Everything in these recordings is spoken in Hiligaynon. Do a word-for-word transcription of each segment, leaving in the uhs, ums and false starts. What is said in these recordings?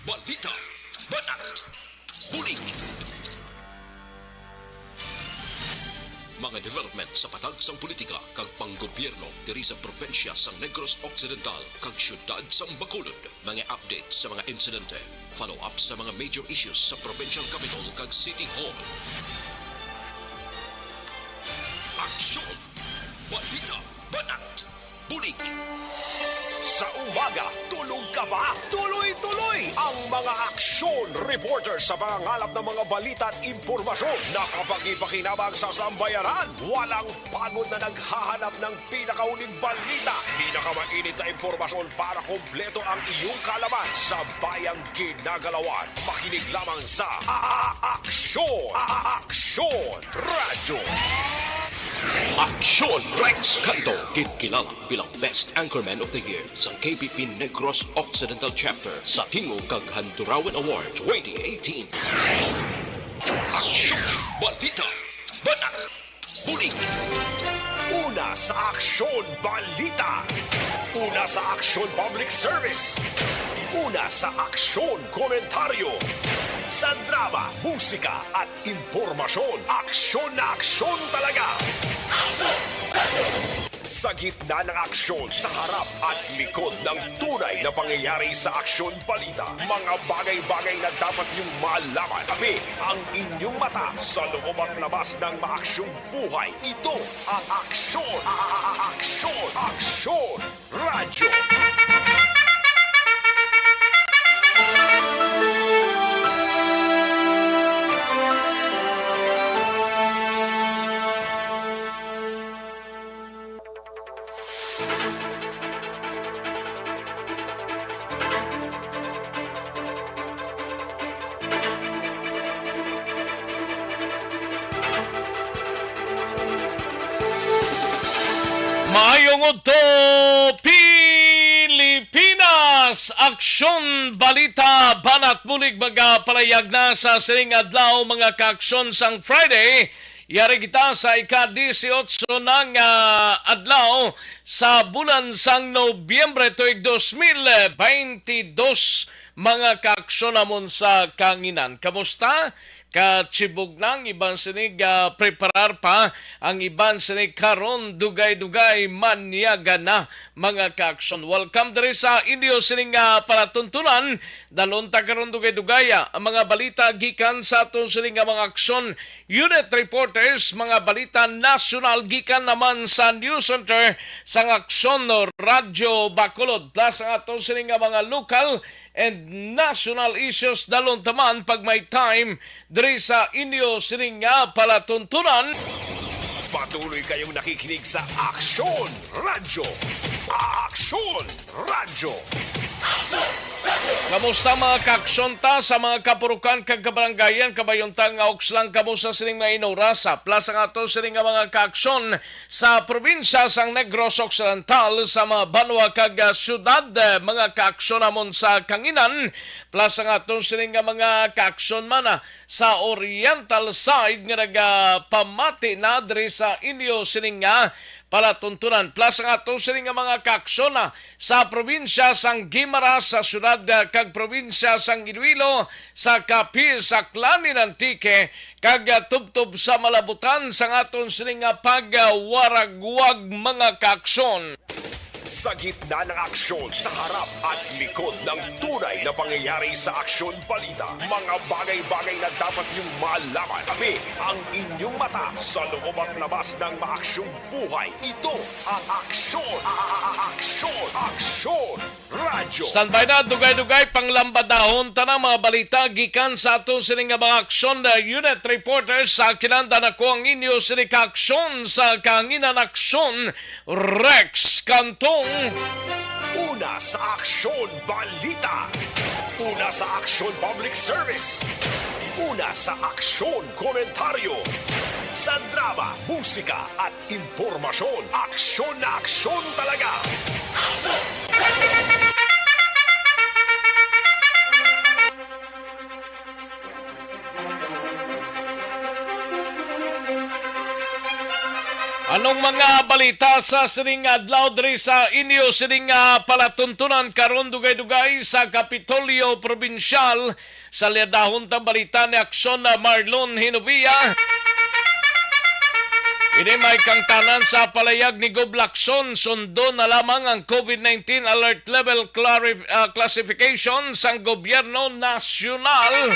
Balita, banat, bulig. Mga development sa patag sang politika kag panggobyerno diri sa probinsya sang Negros Occidental kag siyudad sang Bacolod. Mga update sa mga insidente, follow-up sa mga major issues sa provincial capital kag city hall. Aksyon! Balita, banat, bulig. Sa umaga, tulog ka ba? Tuloy-tuloy ang mga aksyon reporter sa pangangalap ng mga balita at impormasyon na kapakipakinabang sa sambayanan. Walang pagod na naghahanap ng pinakahuling balita, pinakamainit na impormasyon para kompleto ang iyong kaalaman sa bayang ginagalawan. Makinig lamang sa A-, A-, Aksyon! A-, A-, Aksyon Radyo! Aksyon! Rex Canto, ginkilala bilang Best Anchorman of the Year sa K B P Negros Occidental Chapter sa Tingog kag Handurawan Award twenty eighteen. Aksyon! Balita! Banat! Bulig! Una sa Aksyon Balita. Una sa Aksyon Public Service. Una sa Aksyon Komentaryo. Sa drama, musika, at impormasyon, aksyon na aksyon talaga. Sa gitna ng aksyon, sa harap at likod ng tunay na pangyayari sa Aksyon Balita, mga bagay-bagay na dapat niyong malaman. Kami ang inyong mata sa loob at labas ng maaksyong buhay. Ito ang Aksyon, A-, A-, A-, Aksyon, Aksyon Radyo. Maayong udto, Pilipinas! Aksyon, balita, banat, bulig, magapalayag na sa sining adlaw, mga kaaksyon, sang Friday. Yari kita sa ika-disiotso na nga adlaw sa bulan sang Nobyembre tuig dos mil beintidos, mga kaaksyon namon sa kahanginan. Kamusta? Kachibog na ang iban sini, ah, preparar pa ang iban sini karon, dugay-dugay manyaga na, mga kaaksyon. Welcome diri sa inyo sining, ah, palatuntunan. Dalon ta karon dugay-dugay, ah, ang mga balita gikan sa aton sini nga mga aksyon unit reporters, mga balita nasyonal gikan naman sa News Center sang Aksyon Radyo Bacolod, plus ang aton sini nga mga lokal and national issues. Dalon ta man pag may time diri sa inyo sini nga palatuntunan. Patuloy kayong nakikinig sa Aksyon Radyo. Aksyon Radyo. Kamusta, mga kaaksyon ta sa mga kapurukan kag kabarangayan? Kabayon ta nga ukslang kamo sa sining mga inorasa. Plus ang ato sining nga mga kaaksyon sa probinsya sang Negros Occidental, sa mga banwa kag, ah, syudad, eh, mga kaaksyon namon sa kahanginan, plus ang aton sining nga mga kaaksyon man, ah, sa oriental side nga nagapamati na diri sa inyo sining nga palatuntunan, plus ang aton sining nga mga kaaksyon, ah, sa probinsya sang Guimaras, sa syudad, ah, kag probinsya sang Iloilo, sa Capiz, Aklan, and Antique, kag, ah, tubtob sa malabutan sang aton sining nga pagwaragwag, mga kaaksyon. Sa gitna ng aksyon, sa harap at likod ng tunay na pangyayari sa Aksyon Balita, mga bagay-bagay na dapat niyong malaman. Kami ang inyong mata sa loob at labas ng maaksyong buhay. Ito ang Aksyon, A-, A-, A-, Aksyon, Aksyon Radyo. Standby na, dugay-dugay, panglambadahon ta na mga balita gikan sa aton sini nga mga aksyon, uh, unit reporters. Sa kinanda na ko ang inyo sini ka aksyon sa kahanginan, aksyon, Rex Cantong. Una sa Aksyon Balita. Una sa Aksyon Public Service. Una sa Aksyon Komentaryo. Sa drama, musika, at impormasyon, aksyon na aksyon talaga. Anong mga balita sa sining adlaw diri sa inyo sining, ah, palatuntunan karon, dugay-dugay sa Kapitolyo Probinsyal? Sa liadahon tang balita ni Aksyon, ah, Marlon Hinovia. Ini may kangtanan sa palayag ni Gob Lacson, sundo na lamang ang COVID nineteen alert level clarif-, ah, classification sang gobyerno nasyonal.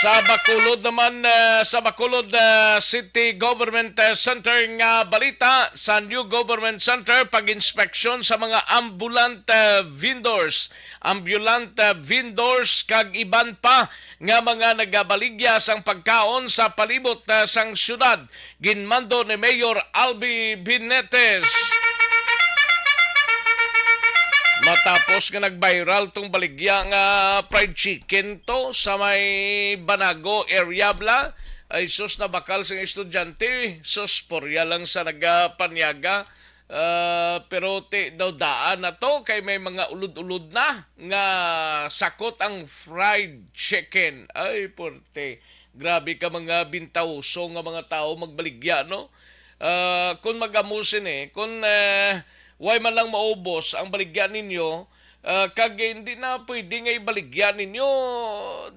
Sa Bacolod naman, ah, sa Bacolod, ah, City Government, ah, Center nga balita, sa New Government Center, pag-inspeksyon sa mga ambulant, ah, vendors, ambulant, ah, vendors kag iban pa nga mga nagabaligya sang pagkaon sa palibot, ah, sang syudad. Ginmando ni Mayor Albi Binetes. Matapos nga nag-viral tong baligya nga fried chicken to sa may Banago area bala, ay sus, nabakal sing estudyante, sus, porya lang sa nagapanyaga. Ah, pero ti daw daan na to kay may mga ulod-ulod na nga sakot ang fried chicken. Ay, porte. Grabe ka mga bintahoso nga mga tawo magbaligya, no? Ah, kung mag-amo sini, kung, eh, way man lang maubos ang baligya ninyo, ah, kag hindi na pwede nga ibaligya ninyo,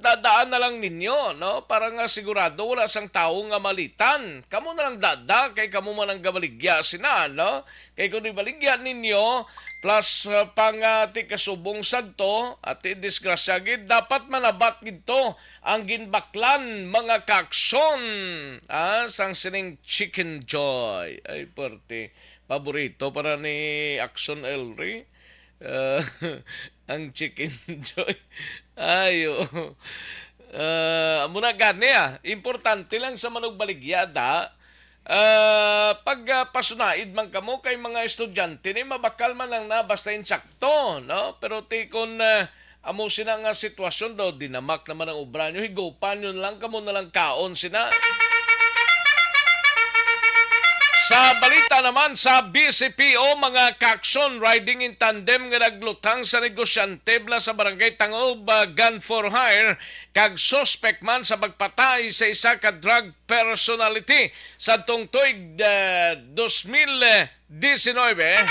dadaan na lang ninyo, no? Para nga sigurado wala sang tawo nga malitan. Kamo na lang dada, kay kamo man ang gabaligya sina, no? Kay kung ibaligya ninyo, plus, ah, pang, ah, ti kasubong sadto, at ti disgrasya gid, dapat manabat gid to ang ginbaklan, mga kaaksyon, ah, sang sining Chicken Joy. Ay, perte. Paborito para ni Aksyon Elry. Ah, ang Chicken Joy. Ay, oo. Ah, amo na gani, ah. Importante lang sa manugbaligya, da. Ah, pag, ah, pasunaid man kamo kay mga estudyante ni, mabakal man lang na basta insakto, no? Pero ti kon, ah, amo sina nga sitwasyon daw, dinamak naman ang obra nyo, higupan nyo na lang, kamo na lang kaon sina. Sa balita naman sa B C P O, mga kaaksyon, riding in tandem nga naglutang sa negosyante bala sa Barangay Tangob, ah, gun for hire, kag suspek man sa pagpatay sa isa ka drug personality sadtong tuig, ah, dos mil disinuybe.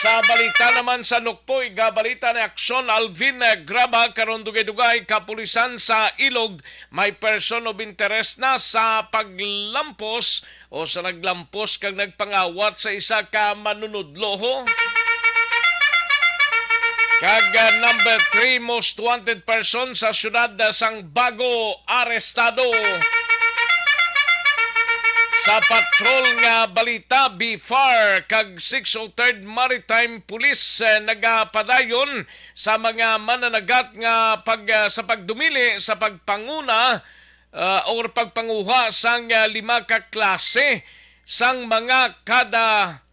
Sa balita naman sa Nukpoy, gabalita ni Aksyon Alvin, ah, Graba, karon dugay-dugay kapulisan sa Ilog may person of interest na sa paglampos o sa naglampos kag nagpangawat sa isa ka manunudlo. Kag, ah, number three most wanted person sa siyudad, ah, sang Bago, arestado sa patrol nga balita. B far kag six oh third Maritime Police, eh, nagapadayon sa mga mananagat nga pag, ah, sa pagdumili sa pagpanguna, ah, or pagpanguha sang, ah, lima ka klase sang mga kada,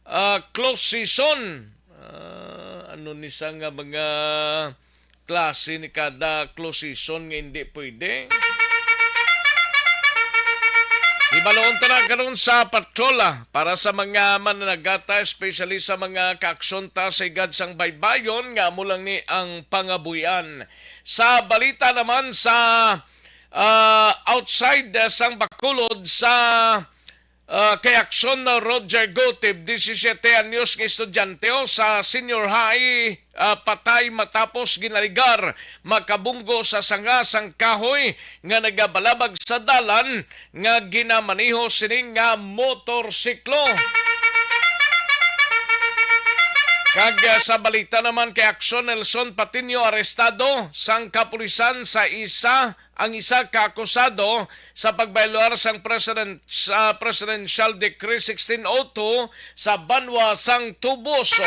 ah, close season. Ah, ano ni sa nga mga klase ni kada close season nga hindi pwede? Hibaluon ta na karon sa patrola para sa mga mananagata, especially sa mga kaaksyon ta sa higad sang baybayon nga amo lang ni ang pangabuhian. Sa balita naman sa, ah, outside, ah, sang Bacolod sa, ah, kay Aksyon na Roger Gutib, disisiete anyos nga estudyante, oh, sa senior high, ah, patay matapos ginaligar makabunggo sa sanga sang kahoy nga nagabalabag sa dalan nga ginamaneho sining nga motorsiklo. Kag, ah, sa balita naman kay Aksyon, Nelson Patiño, arestado sang kapulisan sa isa ang isa ka akusado sa pagbayolar sang president, sa Presidential Decree sixteen oh two sa banwa sang Toboso.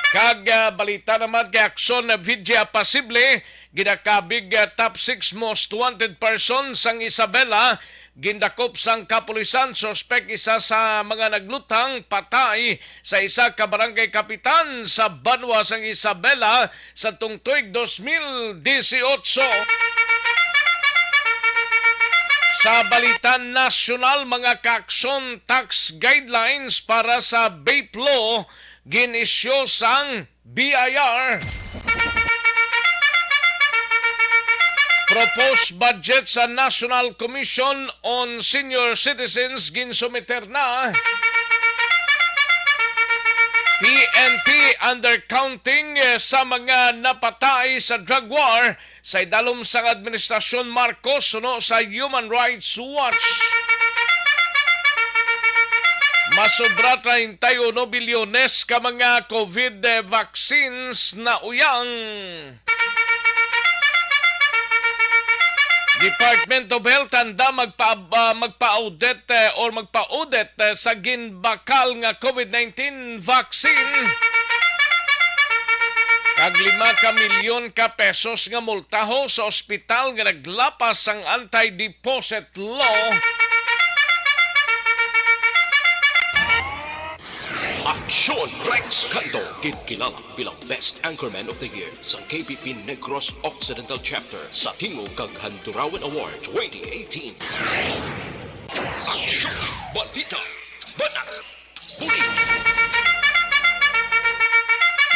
Kag, ah, balita naman kay Aksyon, ah, Vidya Pasible, ginakabig, ah, top six most wanted person sang Isabela, gindakop sang kapulisan, suspek isa sa mga naglutang patay sa isa ka barangay kapitan sa banwa sang Isabela sa tungtoy dos mil dieciocho. Sa balita nasyonal, mga kaaksyon, tax guidelines para sa vape law gin-issue sang B I R. Proposed budget sa National Commission on Senior Citizens ginsumiter na. P N P undercounting, eh, sa mga napatay sa drug war sa idalom sang Administrasyon Marcos suno sa Human Rights Watch. Masobra treinta y uno bilyones ka mga COVID vaccines na uyang. Department of Health handa magpa-, ah, magpa-audit, eh, or magpa-audit, eh, sa ginbakal nga COVID nineteen vaccine. Kag lima ka milyon ka pesos nga multaho sa ospital nga naglapas sang anti-deposit law. Aksyon Rex Canto, ginkilala bilang Best Anchorman of the Year sa K P P Negros Occidental Chapter sa Tingog kag Handurawan Award twenty eighteen. Aksyon, balita, banat, bulig.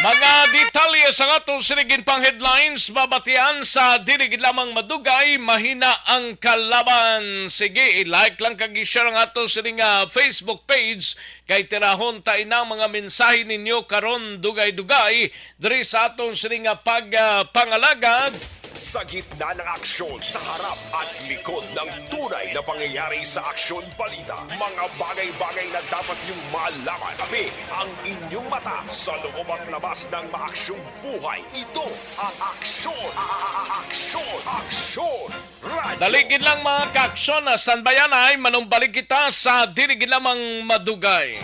Mga detalye sa aton sining pang headlines, mabatian sa dili gid lamang madugay, mahina ang kalaban. Sige, i-like lang kag i-share ang aton sining, ah, Facebook page. Kay tirahon ta inang mga mensahe ninyo karon dugay-dugay diri sa aton sini nga pag, ah, pangalagad. Sa gitna ng aksyon, sa harap at likod ng tunay na pangyayari sa Aksyon Balita, mga bagay-bagay na dapat niyong malaman. Kami ang inyong mata sa loob at labas ng maaksyong buhay. Ito ang Aksyon, a-, a-, a-, Aksyon, Aksyon Radyo. Dali gid lang, mga kaaksyon, ah, sanbayanay, manumbalik kita sa dili gid lamang madugay.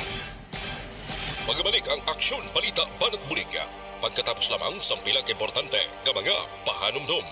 Magabalik ang Aksyon Balita Banat Bulig pagkatapos lamang sang pila ka importante nga mga pahanumdom.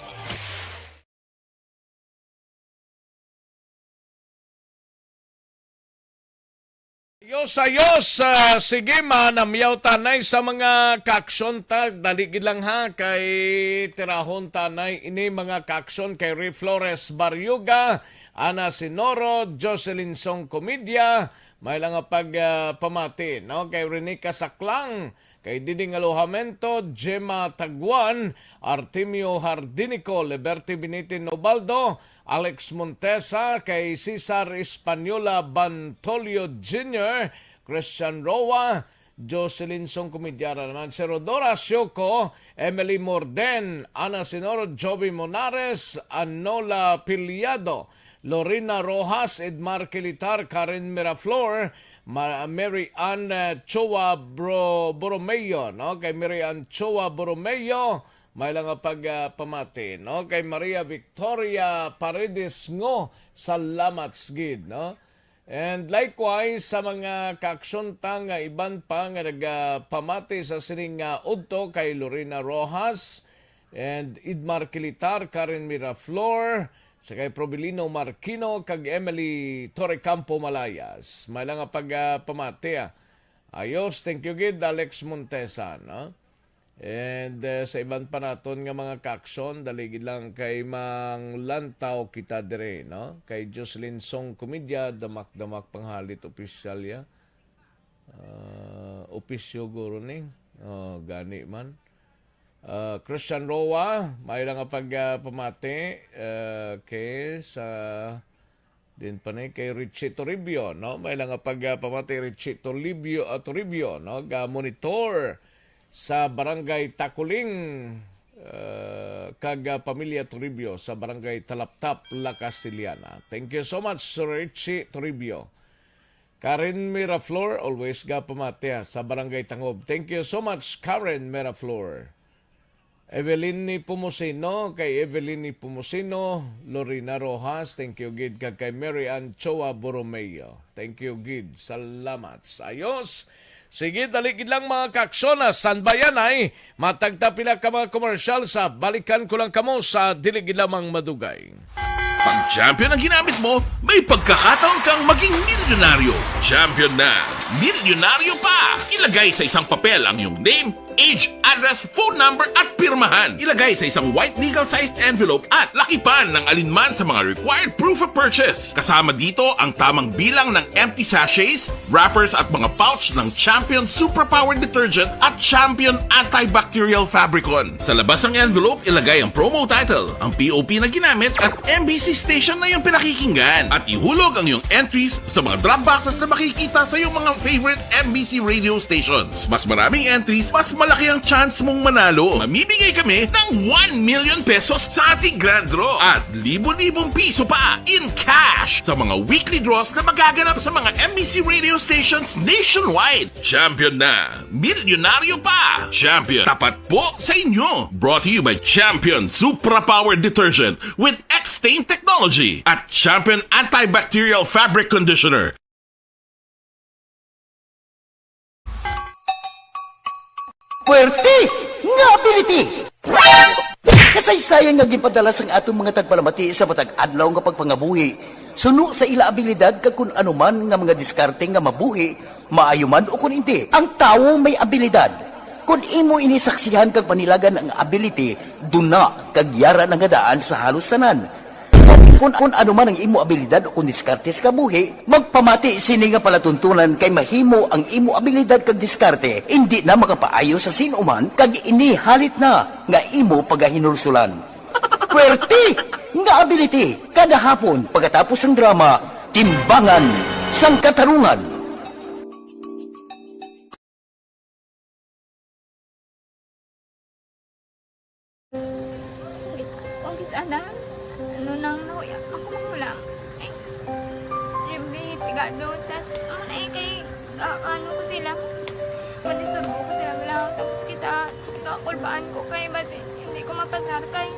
Ayos, ayos. Ah, sige, manamyaw tanay sa mga kaaksyon ta. Dali gid lang, ha, kay tirahon tanay ini, mga kaaksyon, kay Ray Flores Barriuga, Ana Sinoro, Jocelyn Song Comedia, may lang nga pag, ah, pamati, no? Kay Rene Casaclang, kay Diding Alojamento, Gemma Taguan, Artemio Hardinico, Liberty Binitin Ubaldo, Alex Montesa, kay Cesar Española Bantolio Junior, Christian Roa, Jocelyn Song Comedia ra naman, si Rodora Sioco, Emily Morden, Ana Sinoro, Joby Monares, Anola Piliado, Lorena Rojas, Edmar Kilitar, Karen Miraflor, Ma-, Mary Ann, eh, Chua Bro-, Borromeo, no? Kay Mary Ann Chua Borromeo, may lang nga pag, ah, pamati, no? Kay Maria Victoria Paredes Ngo, salamat gid, no? And likewise, sa mga kaaksyon ta nga iban pa nga nagapamati sa sining, ah, udto, kay Lorena Rojas, and Idmar Kilitar, Karen Miraflor, sa kay Probilino Marquino, kag Emily Torrecampo Malayas. May lang nga pag, ah, pamati, ah. Ayos, thank you gid, Alex Montesa, no? And, eh, sa iban pa naton nga mga kaaksyon, dali gid lang kay manglantaw kita dire, no? Kay Jocelyn Song Comedia, Damak-Damak Panghalit Opisyal ya. Ah, opisyo guro ni. Oh, gani man. Ah, Christian Roa, may lang nga pag, ah, pamati, ah, kay sa din pa ni kay Richie Toribio, no? May lang nga pag, ah, pamati Richie Toribio, ah, Toribio, no? Ga monitor sa Barangay Takuling, ah, kag, ah, pamilya Toribio sa Barangay Talaptap, La Castellana. Thank you so much, Sir Richie Toribio. Karen Miraflor, always ga pamati, ah, sa Barangay Tangob. Thank you so much, Karen Miraflor. Evelyn Nepomuceno, kay Evelyn Nepomuceno, Lorena Rojas, thank you gid, kag kay Mary Ann Choa Borromeo. Thank you gid. Salamat. Ayos. Sige, dali gid lang, mga kaaksyon, ah, sanbayanay. Matagta pila ka mga komersyal sa balikan ko lang kamo sa dili gid lamang madugay. Pag champion ang ginamit mo, may pagkakataon kang maging milyonaryo. Champion na, milyonaryo pa! Ilagay sa isang papel ang iyong name, age, address, phone number, at pirmahan. Ilagay sa isang white legal-sized envelope at lakipan ng alinman sa mga required proof of purchase. Kasama dito ang tamang bilang ng empty sachets, wrappers, at mga pouch ng Champion Suprapower Detergent at Champion Antibacterial Fabricon. Sa labas ng envelope, ilagay ang promo title, ang P O P na ginamit, at M B C station na iyong pinakikinggan. At ihulog ang iyong entries sa mga drop boxes na makikita sa iyong mga favorite M B C radio stations. Mas maraming entries, mas malaki ang chance mong manalo. Mamimigay kami ng one million pesos sa ating grand draw at libo-libong piso pa in cash sa mga weekly draws na magaganap sa mga M B C radio stations nationwide. Champion na! Milyonaryo pa! Champion, tapat po sa inyo! Brought to you by Champion Supra Power Detergent with X-Stain Technology at Champion Antibacterial Fabric Conditioner. Puwerte nga ability! Kasaysayan nga ginpadala sang atong mga tagpalamati sa matag adlaw nga pagpangabuhi, suno sa ila abilidad kag kun ano man nga mga diskarte nga mabuhi, maayo man o kun indi. Ang tawo may abilidad. Kun imo ini saksihan kag panilagan ang ability, duna kag yara na nga daan sa halos tanan. Gani, kun, kun ano man ang imo abilidad o kun diskarte sa kabuhi, magpamati sini nga palatuntunan, kay mahimo ang imo abilidad kag diskarte indi na makapaayo sa sin-o man, kag ini halit na nga imo pagahinulsulan. Puwerte nga ability, kada hapon pagkatapos sang drama, Timbangan sang Katarungan. Kis-, kung kis-ana, ano nang nahuya, ako magulang. Ay, Jimmy, pigado, tas, ano na eh, kay, ah, ano ko sila, madisturbo ko sila, wala, tapos kita, kakulbaan ko kay, basi, hindi ko mapasar kay.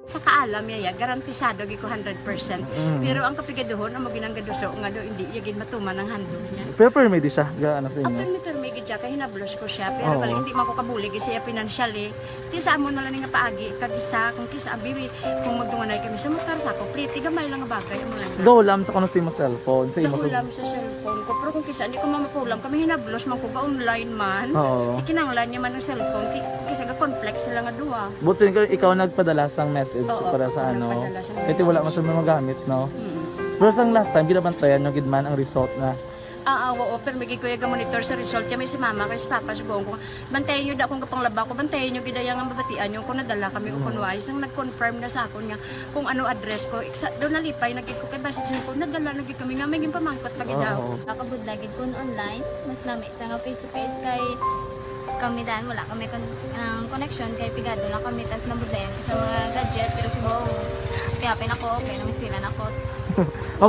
Sa kaalam niya, ya, garantisado gid ko hundred percent. Mm. Pero ang kapigaduhon, amo ginang gaduso nga do, hindi iya gid matuman ang handog niya. Pero permi di siya, ga, ano sa inyo? Permi, permi gid siya, kay hinablos ko siya. Pero Oo. balik, hindi man ko kabulig siya financially. Ti sa amo na lang nga paagi, kag isa, kung kisa, abi, kung magdunganay kami sa motor, sa ako, pliti, gamay lang nga bagay, amo lang. Gahulam sa kuno sa imo cellphone, sa imo Gahulam sa cellphone ko, pero kung kisa, hindi ko mamapulam, kami hinablos man ko, ga-online man. Oo. Ti kinahanglan niya man ang cellphone, ti, kisa ga-conflict sila nga duha. But sin-, ikaw nagpadala sang message Oo, para sa ako ano? nagpadala sang Kaya ti wala man message. siya magamit, no? Mm. Pero sang last time, ginabantayan nyo gid man ang result na Ah, ah, oo, pero may gid ko iya ga-monitor sa result. Kaya may si mama, kay si papa, subuhon ko, bantayan nyo da akong gapanglaba ko, bantayan nyo gid iya nga mabatian nyo kung nadala kami o Mm. kung wala. Sang nag-confirm na sa akon nga kung ano address ko, iksa, daw nalipay na gid ko, kay basi siya ko, nadala na gid kami nga, may ginpamangkot pa gid daw. Oo. Nakabudlay gid kun online, mas nami sa nga face to face kay kami dan, wala kami kon-, ang connection kay pigado lang kami, tas nabudlayan ko sa mga gadget, pero subong, kaya pa ako, okay, nang eskwela na ako.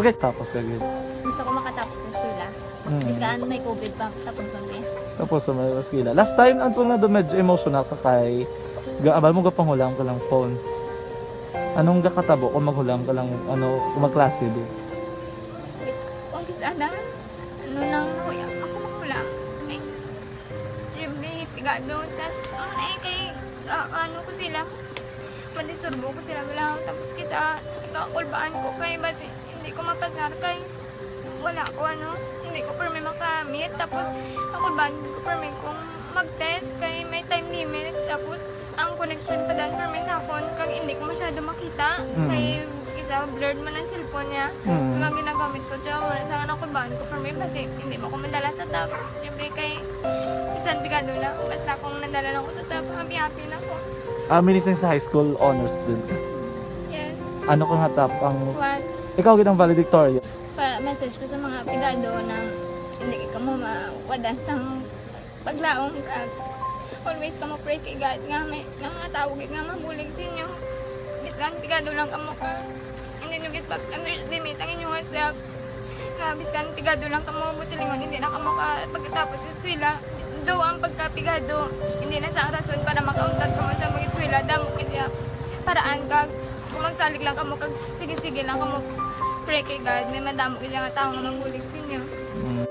Okay, tapos ka gid. Gusto ko makatapos sa eskwela. Mm. Bis kaan may covid pa, tapos ang eh. Tapos sa mga eskwela. Last time, ang tunga doon, medyo emotional ka kay ga-, abal mo gapanghulam ka lang phone. Anong gakatabo kung maghulam ka lang, ano, kung magklase di? Wait, kung kis-, ana? Ano nang nahuya? Ako mahulam. Ay, Jimmy, pigado. Tas, ang eh, kay, ah, ano ko sila? Madisturbo ko sila, wala. Tapos kita, kakulbaan ko kay, basi, hindi ko mapasar kay, wala ko, ano, hindi ko permi makamit. Tapos, kakulbaan ko permi kung Mag-test kay may time limit, tapos ang connection pa dan permi sa akon, kag hindi ko masyado makita. Mm. Kay isa, blurred man ang cellphone niya. Mm. Kag ang ginagamit ko, tiyan mo na sa anak ko, baan ko permi, basi hindi mo ko madala sa top. Siyempre kay, bisan pigado na, basta kung nadala lang ko sa top, happy-happy na ko. Ah, minising sa high school honors student ka? Yes. Ano ka nga top ang One. Ikaw gid ang valedictorian? Pa-message ko sa mga pigado na hindi ka mo mawadan sang paglaom, kag always kamo pray kay God nga may, nga mga tawo gid nga mabulig sa inyo. Bisan pigado lang kamo ka, hindi nyo gid pag-underestimate ang inyong self. Nga bisan pigado lang kamo, buot silingon, hindi na kamo ka pagkatapos sa eskwela. Daw ang pagkapigado, hindi na sa rason para makauntat kamo sa mag-eskwela. Damo gid nga paraan, kag kung magsalig lang kamo, kag sige-sige lang kamo pray kay God, may madamo gid nga tawo nga mabulig sa inyo. Mm.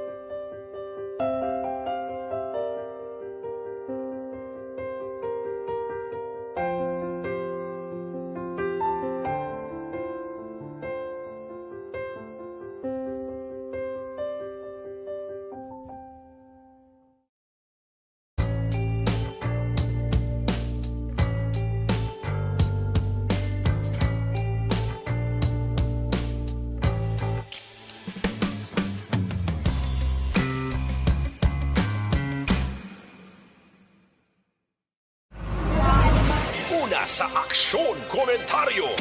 Una sa aksyon, komentaryo.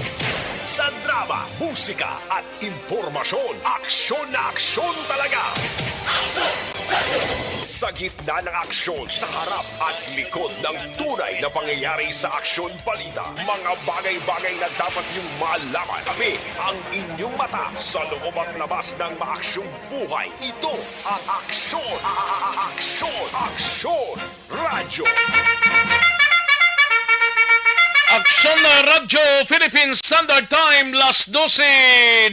Sa drama, musika, at impormasyon, aksyon na aksyon talaga. Sa gitna ng aksyon, sa harap at likod ng tunay na pangyayari sa aksyon balita, mga bagay-bagay na dapat niyong malaman. Kami ang inyong mata sa loob at labas ng maaksyong buhay. Ito ang aksyon, a-, a-, a-, aksyon, aksyon. Radyo. Aksyon na Radyo Philippine Standard Time, las dose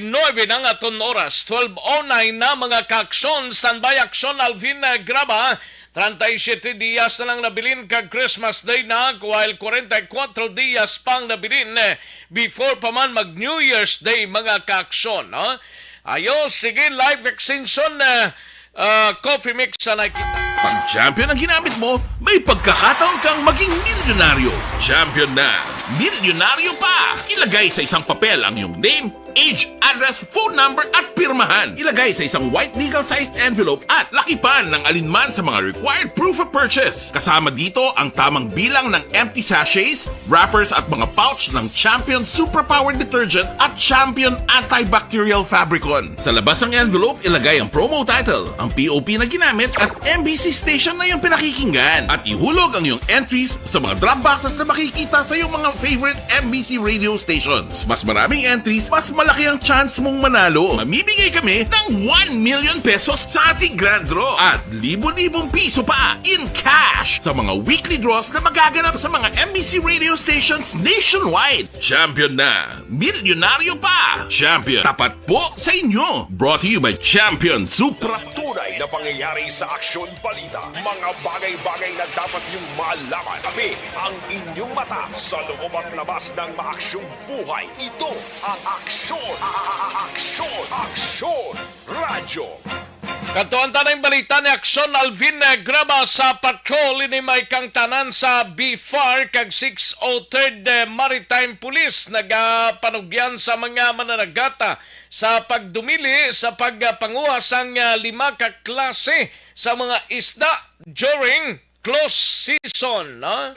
nuebe na ang aton oras, twelve oh nine na, mga kaaksyon. Standby, Aksyon Alvin, eh, Graba, treinta y siete dias na lang nabilin kag Christmas Day na, while forty-four dias pang nabilin, eh, before pa man mag New Year's Day, mga kaaksyon, no? Ayo, sige, life extension, eh, ah, coffee mix sa nakita. Pag Champion ang ginamit mo, may pagkakataon kang maging milyonaryo. Champion na, milyonaryo pa! Ilagay sa isang papel ang iyong name, age, address, phone number, at pirmahan. Ilagay sa isang white legal-sized envelope at lakipan ng alinman sa mga required proof of purchase. Kasama dito ang tamang bilang ng empty sachets, wrappers at mga pouch ng Champion Superpower Detergent at Champion Antibacterial Fabricon. Sa labas ng envelope, ilagay ang promo title, ang P O P na ginamit at M B C station na iyong pinakikinggan. At ihulog ang iyong entries sa mga drop boxes na makikita sa iyong mga favorite M B C radio stations. Mas maraming entries, mas malaki ang chance mong manalo. Mamimigay kami ng one million pesos sa ating grand draw at libo-libong piso pa in cash sa mga weekly draws na magaganap sa mga M B C radio stations nationwide. Champion na! Milyonaryo pa! Champion, tapat po sa inyo! Brought to you by Champion Supra. Tunay na pangyayari sa aksyon balita. Mga bagay-bagay na dapat niyong malaman. Kami ang inyong mata sa loob at labas ng maaksyong buhay. Ito ang aksyon. A-, a-, a-, aksyon. Aksyon. Radyo. Katuan ta na ang balita ni Aksyon Alvin, eh, Graba sa patrol. Ini may kangtanan sa B far kag six oh third, eh, Maritime Police nagapanugyan sa mga mananagata sa pagdumili sa pagpanguha sang, ah, lima ka klase sa mga isda during close season, no?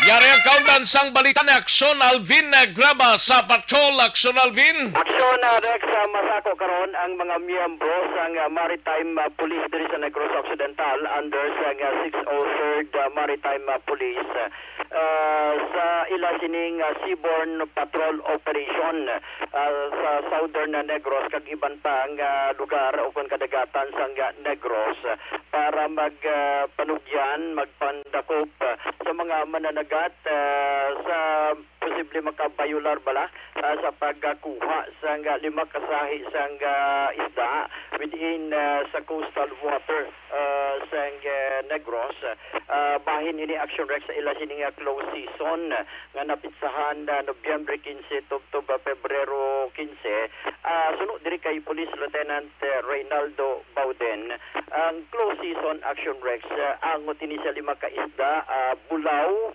Yari ang kaundan sang balita ni Aksyon Alvin, eh, Graba sa patrol. Aksyon Alvin. Aksyon, ah, Rex, ah, masako karon ang mga miyembro sang, ah, Maritime, ah, Police diri sa Negros Occidental under sang, ah, six oh third, ah, Maritime, ah, Police, ah, sa ila sining, ah, seaborne patrol operation, ah, sa Southern Negros kag iban pa nga lugar o kon kadagatan sang Negros, para mag, ah, panugyan, magpandakop, ah, sa mga mananagat, ah, sa posible makabayular bala, ah, sa pagkuha sang lima ka sahi sang, ah, isda. within, ah, sa coastal water, ah, sang, eh, Negros. Ah, bahin ini, Action Rex, sa ila sini nga close season nga napitsahan na Nobyembre quince tubtob, ah, Pebrero quince. Ah, suno diri kay Police Lieutenant, eh, Reynaldo Bauden, ang close season, Action Rex, ah, angot ini sa lima ka isda, ah, bulaw,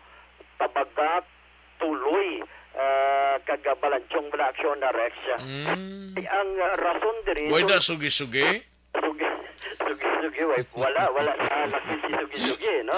tabagak, tuloy, ah, kag balanchong bala, Action Rex. Mm. Ang rason diri, Way da sugi-sugi? Sugi, sugi-sugi, way, wala, wala na makita si sugi-sugi, no?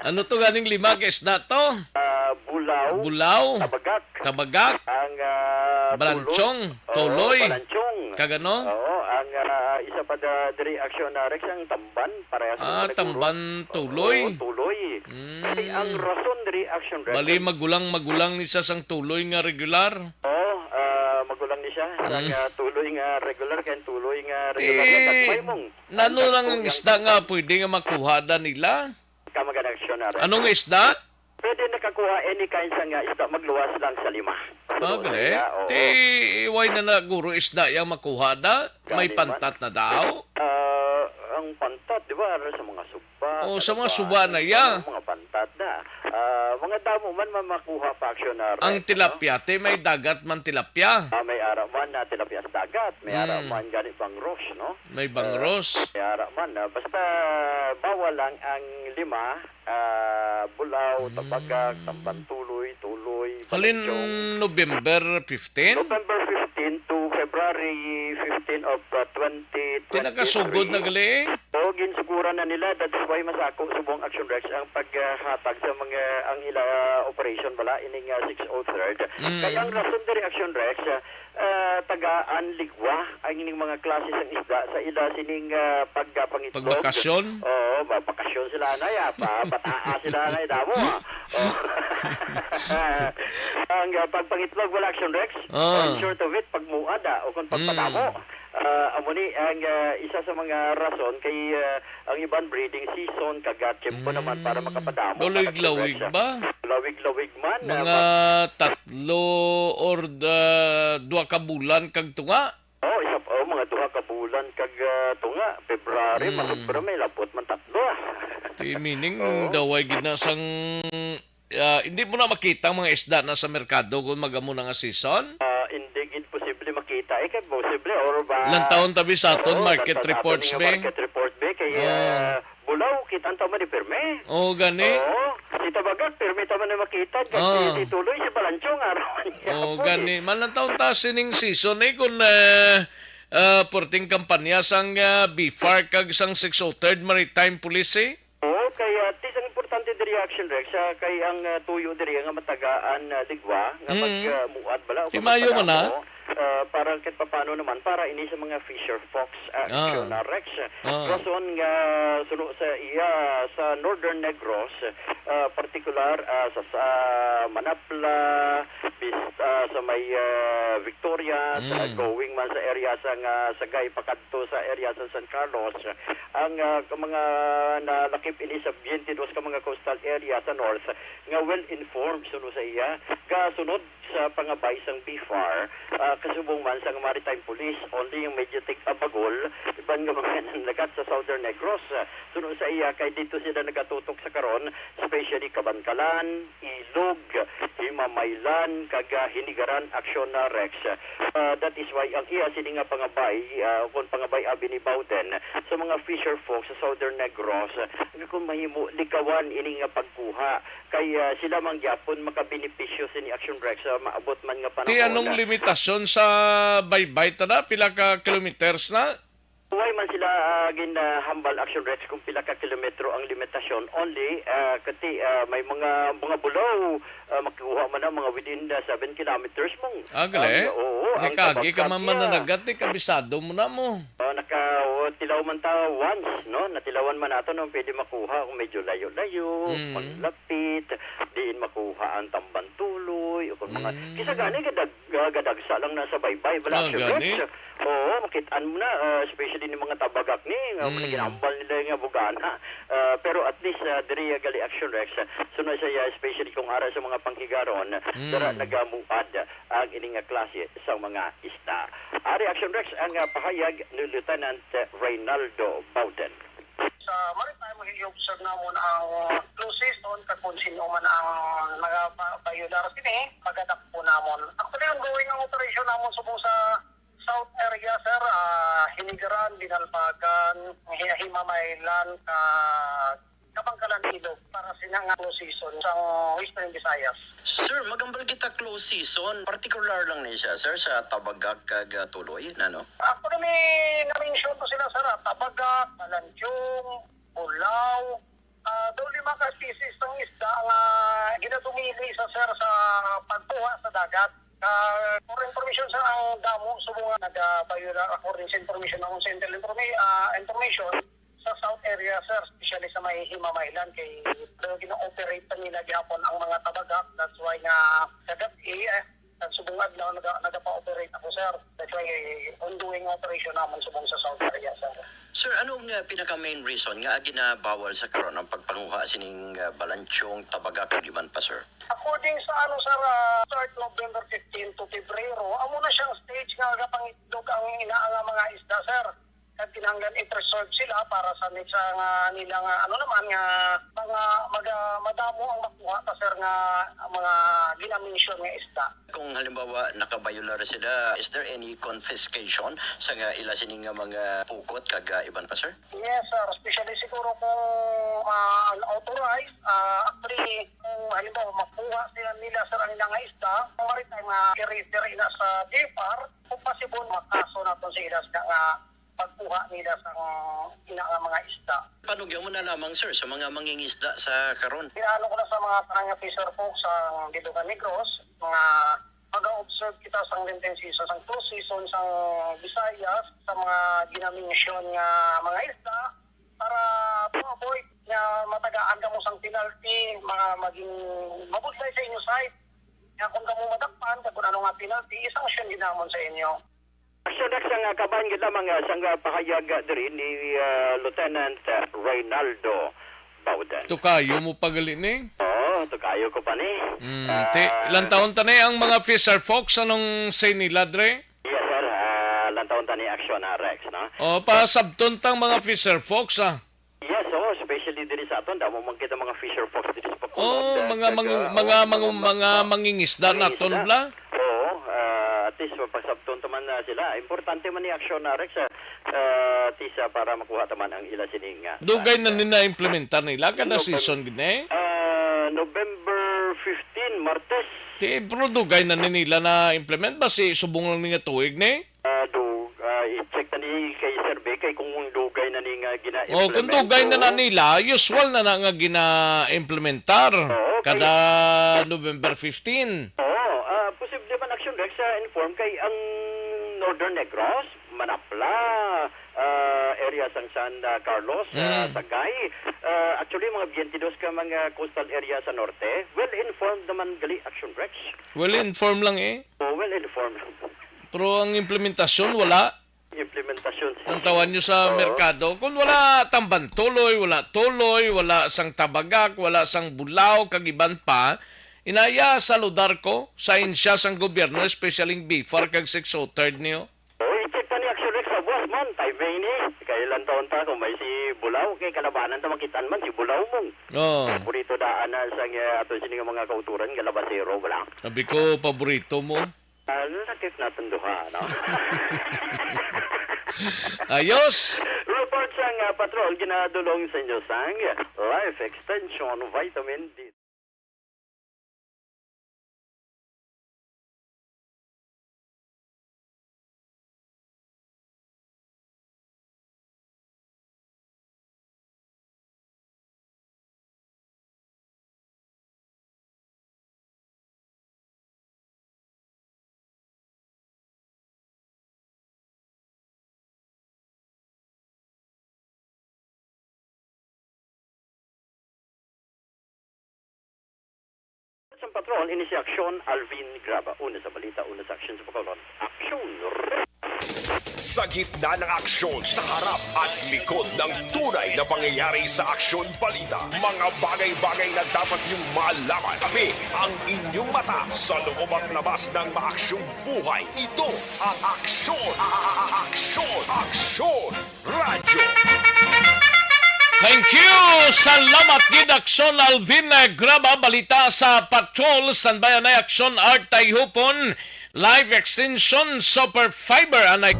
Ano to ganing lima ka isda to? Ah, bulaw, Bulaw, tabagak, tabagak, ang, ah, balanchong, tuloy. Oo, tuloy. Balanchong. Kag ano? Oo, ang, ah, isa pa da, diri, Action Rex, ang tamban, parehas Ah, sa tamban, tuloy. Oo, tuloy. Mm. Kasi ang rason diri, Action Rex, Bali, magulang-magulang ni siya sang tuloy nga regular. Oo, ah, magulang ni siya. Sang, Mm. ah, tuloy nga regular, kay tuloy nga Ti, regular. Yan, that's why mong, nano that's lang why ang isda nga pwede nga makuha da nila? Tama ka na, Action Rex. Anong isda? Pwede nakakuha any kind sang, ah, isda, magluwas lang sa lima. Ah, Magluwas gali? sa lima, oo. Ti, why na na, guro, isda yang makuha da? May Gani man. pantat na daw? Ah, ang pantat, di ba, ara sa mga suba, Oh, sa mga ano ba, suba na, ya. Mga pantat na. Ah, mga damo man mamakuha pa, Action Rex, Ang no? tilapia, ti, may dagat man tilapia. Ah, may ara man na tilapia sa dagat, may ara Mm. man gani bangros, no? May bangros. Ah, may ara man, ah, basta bawal lang ang lima, ah, bulaw, Mm. tabagak, tamban tuloy, tuloy, Halin balanchong. November fifteen? November fifteen to February fifteen of, uh, twenty twenty-three. Ti nakasugod na gali? O, ginsuguran na nila. That's why masako subong, Action Rex, ang paghatag sa mga, ang ila, uh, operation bala, ining, uh, six oh third. Mm. Kaya ang rason diri, Action Rex, uh, uh, tagaan ligwa ang ining mga klase sang isda sa ila sining, ah, pagpangitlog. Pagbakasyon? Oo, ba-, bakasyon sila, anay, ah, pa-, bataa sila, anay, damo, ah. Oh. Ang, ah, pagpangitlog, wala, Action Rex. Ah. Or in short of it, pagmuad, ah, o kung Mm. pagpadamo. Ah, amo ni ang, ah, isa sa mga rason kay, ah, ang iban breeding season, kag, ah, tiyempo naman para Mm. makapadamo, Lawig-lawig para ba? Lawig-lawig man, ah, Mga ma- tatlo or, ah, duha ka bulan kag tunga? Oh, isa pa, oh, mga duha ka bulan kag, ah, tunga, February, Mm. masubra may labot man tatlo, ah. Ti meaning, Oo. daway gid na sang, ah, hindi mo na makita ang mga isda na sa merkado kung magamo na nga season? Ah, hindi gid posible makita, eh, kay posible, or ba Lantawon tabi sa aton Oo, market lantawon reports, naton nga be. market report, be, kay, Ah. ah, bulaw, kita ang tama ni pirme. Oh, gani. Oo, si Tabagak, pirme tama na makita, kay Ah. si, si Tuloy, si Balanchong, araw niya. Oh, Hapon, eh. gani. Malantawon ta sining season, eh, kung, eh, ah, purting kampanya sang, ah, BFAR kag sang six oh third Maritime Police, eh. Oo, kay, ah, tis ang importante diri, Action Rex, ah, kay ang, ah, tuyo diri nga matagaan, ah, ligwa nga Mm. mag, ah, muad bala o Ti maayo man, ah. magpadamo, ah, para kahit papano naman para ini sa mga fisher folks, ah, Ah. Action, ah, Rex. Ah. Rason nga suno sa iya sa Northern Negros, ah, partikular, ah, sa, sa Manapla, bis-, ah, sa may, ah, Victoria, sa Mm. going man sa area sa nga Sagay pakadto sa area sa San Carlos, ang, ah, ka mga nalakip ini sa twenty-two ka mga coastal area sa north nga well informed suno sa iya, gasunod sa pangabay sang BFAR, ah, kasubong man sang Maritime Police, only yung medyo tig-abagol, iban nga mga nanlakat sa Southern Negros. Ah, suno sa iya, kay dito sila nagatutok sa karon, especially Kabankalan, Ilog, Himamaylan, kag, ah, Hinigaran, Action, ah, Rex. Ah, that is why ang iya sini nga pangabay, ah, kung pangabay abi ni Bawden, sa mga fisher folk sa Southern Negros, ah, nga kung mahimo, likawan ini nga pagkuha. Kay, ah, sila man gyapon makabenepisyo sini, Action Rex, sa maabot man nga panahon. Ti anong limitasyon sa baybay ta na? Pila ka kilometers na? Way man sila, ah, gin, ah, hambal, Action Rex, kung pila ka kilometro ang limitasyon. Only, ah, kati, ah, may mga, mga bulaw, ah, makuha man ang mga within the seven kilometers mong. Ah, gali? Ang, oo, ang Nagkagi ka tabagkag man niya. mananagat, eh, kabisado mo na mo. Oh, naka, oh, tilaw man ta once, no? Natilawan man nato, no? Pwede makuha kung medyo layo-layo, Mm. maglapit, diin makuha ang tamban tuloy, o kung mga, Mm. kisa gani, gadag-, ah, gadagsa lang na sa baybay, bala, Ah, Action gani? Rex. Oo, makit-an mo na, ah, especially ni mga tabagak ni, nga Mm. ginambal nila nga bugana. Ah, Pero at least, ah, diri, ah, gali Action Rex, ah, suno siya, especially kung ara sa mga panghigaron, Mm. dara nagamuad ang ini nga klase sa mga isda. Ari Action Rex ang, ah, pahayag ni Lieutenant, ah, Reynaldo Bowden. Sa maritime, i-observe namon ang close season, kag kung sino man ang mga ba-, bayular sini, pagadakpo namon. Actually, ongoing ang operasyon namon subong sa South area, sir, ah, Hinigaran, Binalbagan, Hi-, Himamaylan, ka-, Kabangkalan, Ilog, para sina nga close season sang Western Visayas. Sir, magambal kita close season. Partikular lang ni siya, sir, sa Tabagak kag, ah, Tuloy, nano? Ako na may na-mention ko sila, sir, ah, Tabagak, Balanchong, Bulao, ah, daw lima ka species ng isda nga ginadumili sa, sir, sa pagkuha sa dagat. Ah, for information, sir, ang damo subong nga nagabayular according sa information ng Central Informa-, ah, Information sa South area, sir, especially sa may Himamaylan, kay daw gina-operate pa nila gihapon ang mga Tabagak. That's why nga sa gabi, eh, sa subong adlaw, naga-, nagapa-operate ako, sir. That's why, eh, ongoing operation naman subong sa South area, sir. Sir, ano nga pinaka-main reason nga ginabawal sa karon ang pagpanguha sining, ah, Balanchong, Tabagak, kag iban pa, sir? According sa ano, sir, ah, start November fifteen to Pebrero, amo na siyang stage nga gapangitlog ang ina nga mga isda, sir. Kag kinahanglan i-preserve sila para sa next, ah, nga nila nga, ano naman, nga mga maga-, madamo ang makuha pa, sir, nga mga ginamention nga isda. Kung halimbawa nakabayular sila, is there any confiscation sa nga ila sini nga mga pukot kag, ah, iban pa, sir? Yes, sir. Especially siguro kung, ah, unauthorized, ah, actually, kung halimbawa makuha sila nila, sir, ang ilang isda, kung maritime nga i-refer ina sa D F R, kung possible, makaso naton sa ila sa nga pagkuha nila sang ina nga mga isda. Panugyan mo na lamang, sir, sa mga mangingisda sa karon. Pinaano ko na sa mga tanan nga fisher folks sa Bilog kag Negros, mga mag-observe kita sang lenten season, sang close season sang Visayas, sa mga ginamention nga mga isda, para to avoid nga matagaan kamo sang penalty, mga maging mabudlay sa inyo side. Nga kung kamo madakpan, kag kung ano nga penalty, isanction gid namon sa inyo. Action Rex, ang, ah, kabahin gid lamang, ah, sang, ah, pahayag, ah, diri ni, ah, Lieutenant, ah, Reynaldo Bawden. Tukayo mo pa gali ni? Oo, tukayo ko pa ni. Mm, Ah, ti-, ilang taon ta ni ang mga fisher folks? Anong say nila, dre? Yes, sir. Ah, ilang taon ta ni Action, ah, Rex, no? Oh, pasabton tang mga fisher folks, ah. Yes, oh, especially diri sa aton, damo man kita mga fisher folks diri sa Bacolod, Oh, ah, mga kag, mang-, ah, mga oh, mang-, mga mga mangingisda mangingisda. naton bla? Oo, ah, at least mapasabton ta man na sila. Importante man ni Action, ah, Rex, ah, ah, at least, ah, para makuha ta man ang ila sining, ah, Dugay na ah, nila implementar nila kada Novem-, season gid, eh? ah, November fifteen, Martes. Ti, pero dugay na ni nila na implement ba si subong lang ni nga tuig ni? Ah, dug-, ah, i-check na ni kay Sir Vic, kay kung dugay na ni nga gina-implement, Oh, kung dugay na na oo. nila, usual na na nga gina-implementar Oo, kay kada November fifteen. Oo, ah, posible man Action Rex, ah, inform kay ang Northern Negros, Manapla, ah, area sang San, ah, Carlos, ah, Mm. Sagay. Ah, actually, mga twenty-two ka mga coastal area sa norte, well informed naman gali Action Rex. Well informed lang eh. Oh, well informed. Pero ang implementasyon, wala. Implementasyon. Ang tawag nyo sa Oo. merkado, kung wala Tamban Tuloy, wala Tuloy, wala sang Tabagak, wala sang Bulao, kag iban pa, inaya sa Ludarco, sa insya sang gobyerno, especially ang BFAR kag Six Southern niyo. Oh, i-check pa ni Action Rex sa buwas man, timing ni. Kay ilang taon ta kung may si Bulao, kay kalabanan ta makitaan man si Bulao mong. Oh. Paborito daan na sa nga ato sini nga mga kauturan, galabasero, wala. Sabi ko, paborito mo. Ah, lakip naton duha, no? Ayos! Report sang, ah, patrol, ginadulong sa inyo sang Life Extension Vitamin D. Sang patrol, ini si Aksyon Alvin Graba. Una sa balita, una sa aksyon sa Bacolod. Aksyon! Sa gitna ng aksyon, sa harap at likod ng tunay na pangyayari sa Aksyon Balita, mga bagay-bagay na dapat niyong malaman. Kami ang inyong mata sa loob at labas ng maaksyong buhay. Ito ang Aksyon, Aksyon, Aksyon Radyo. Thank you! Salamat gid, Aksyon Alvin, eh, Graba. Balita sa Patrol, standby anay, Aksyon Art Tayhupon, Live Extension Super Fiber anay.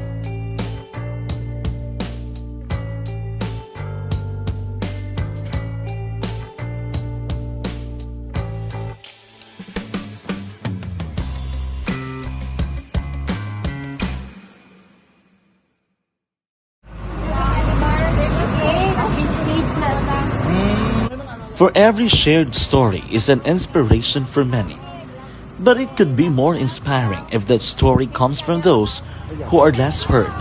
For every shared story is an inspiration for many. But it could be more inspiring if that story comes from those who are less heard.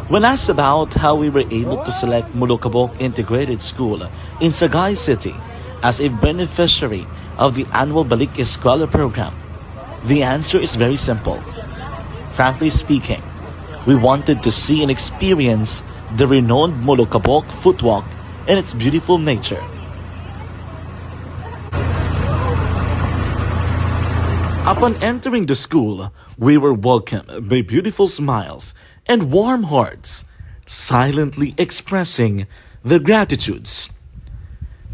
When asked about how we were able to select Molokabok Integrated School in Sagay City as a beneficiary of the annual Balik Eskwela program, the answer is very simple. Frankly speaking, we wanted to see and experience the renowned Molokabok footwalk and its beautiful nature. Upon entering the school, we were welcomed by beautiful smiles and warm hearts, silently expressing their gratitudes.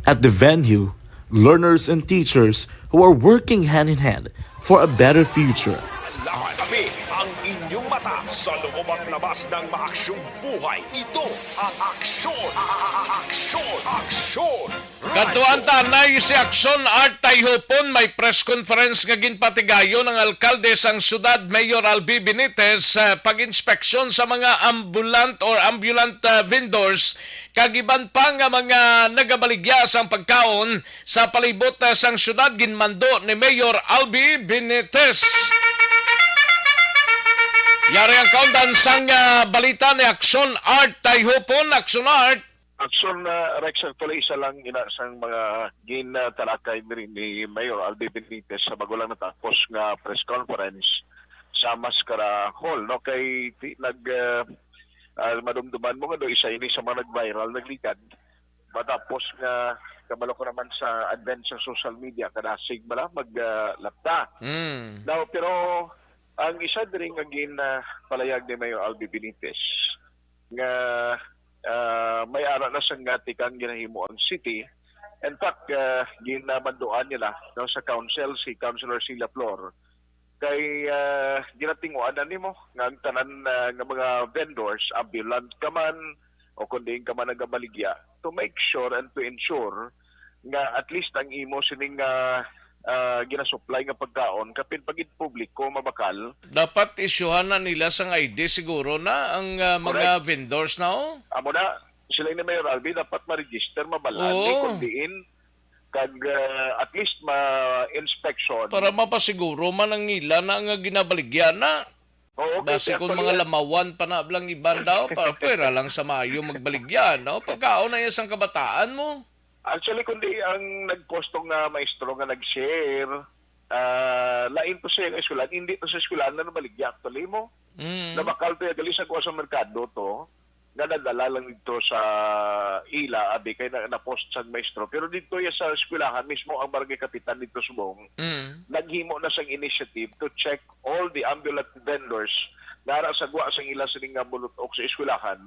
At the venue, learners and teachers who are working hand in hand for a better future. Lahat kami ang inyong mata sa loob at labas ng maaksyong buhay. Ito ang Aksyon, Aksyon, Aksyon. Kadtuan ta anay si Aksyon Art Tayhupon, may press conference nga ginpatigayon ang alkalde sang siyudad, Mayor Albi Benitez, sa pag-inspeksyon sa mga ambulant or ambulant, ah, vendors kag iban pa nga mga nagabaligya sang pagkaon sa palibot, ah, sang siyudad. Ginmando ni Mayor Albi Benitez. Yari ang kaundan sang, ah, balita ni Aksyon Art Tayhupon. Aksyon Art. Aksyon, ah, Rex, actually, isa lang ina sang mga ginatalakay diri ni Mayor Albi Benitez sa bago lang natapos nga press conference sa Mascara Hall, no? Kay ti-, nag, ah, ah, madumduman mo nga do isa ini sa mga nag-viral, nagligad. Matapos nga, kabalo ko naman sa advent sa social media, kadasig bala mag, ah, lapta. Mm. Now, pero ang isa diri nga gin, ah, palayag ni Mayor Albi Benitez nga, ah, may ara na sang tikang ginahimo ang city. In fact, ah, ginabanduan nila, no, sa council si Councilor Sheila Flor kay, ah, ginatinguanan nimo nga ang tanan, ah, nga mga vendors, ambulant ka man o kung diin ka man nagabaligya, to make sure and to ensure nga at least ang imo sining, ah, ah, ginasupply nga pagkaon kapin pagid publiko mabakal. Dapat isyuhan na nila sang I D siguro na ang, ah, mga vendors na, oh. Amo na, sila ni Mayor Albi dapat ma-register, mabalaan ni Oo. Kung diin kag, ah, at least ma-inspection. Para mapasiguro man ang ila na nga ginabaligya na. Oo, kay Basi kung actually, mga lamawan pa na blang iban daw, pa, pwera lang sa maayo magbaligya, no? Pagkaon na yan sang kabataan mo. Actually, kundi ang nagposto nga maestro nga nag-share, ah, lain to siya nga eskwelahan, hindi to sa eskwelahan na nabaligya actually mo. Mm. Nabakal to yung gali sa kuha sa merkado to, nga nadala lang dito sa ila, abi kay na, na-post sa maestro. Pero dito ya sa eskwelahan mismo ang barangay kapitan dito subong, Mm. naghimo na sang initiative to check all the ambulant vendors nga ara sa gwa sang ila sining nga bulutok sa eskwelahan,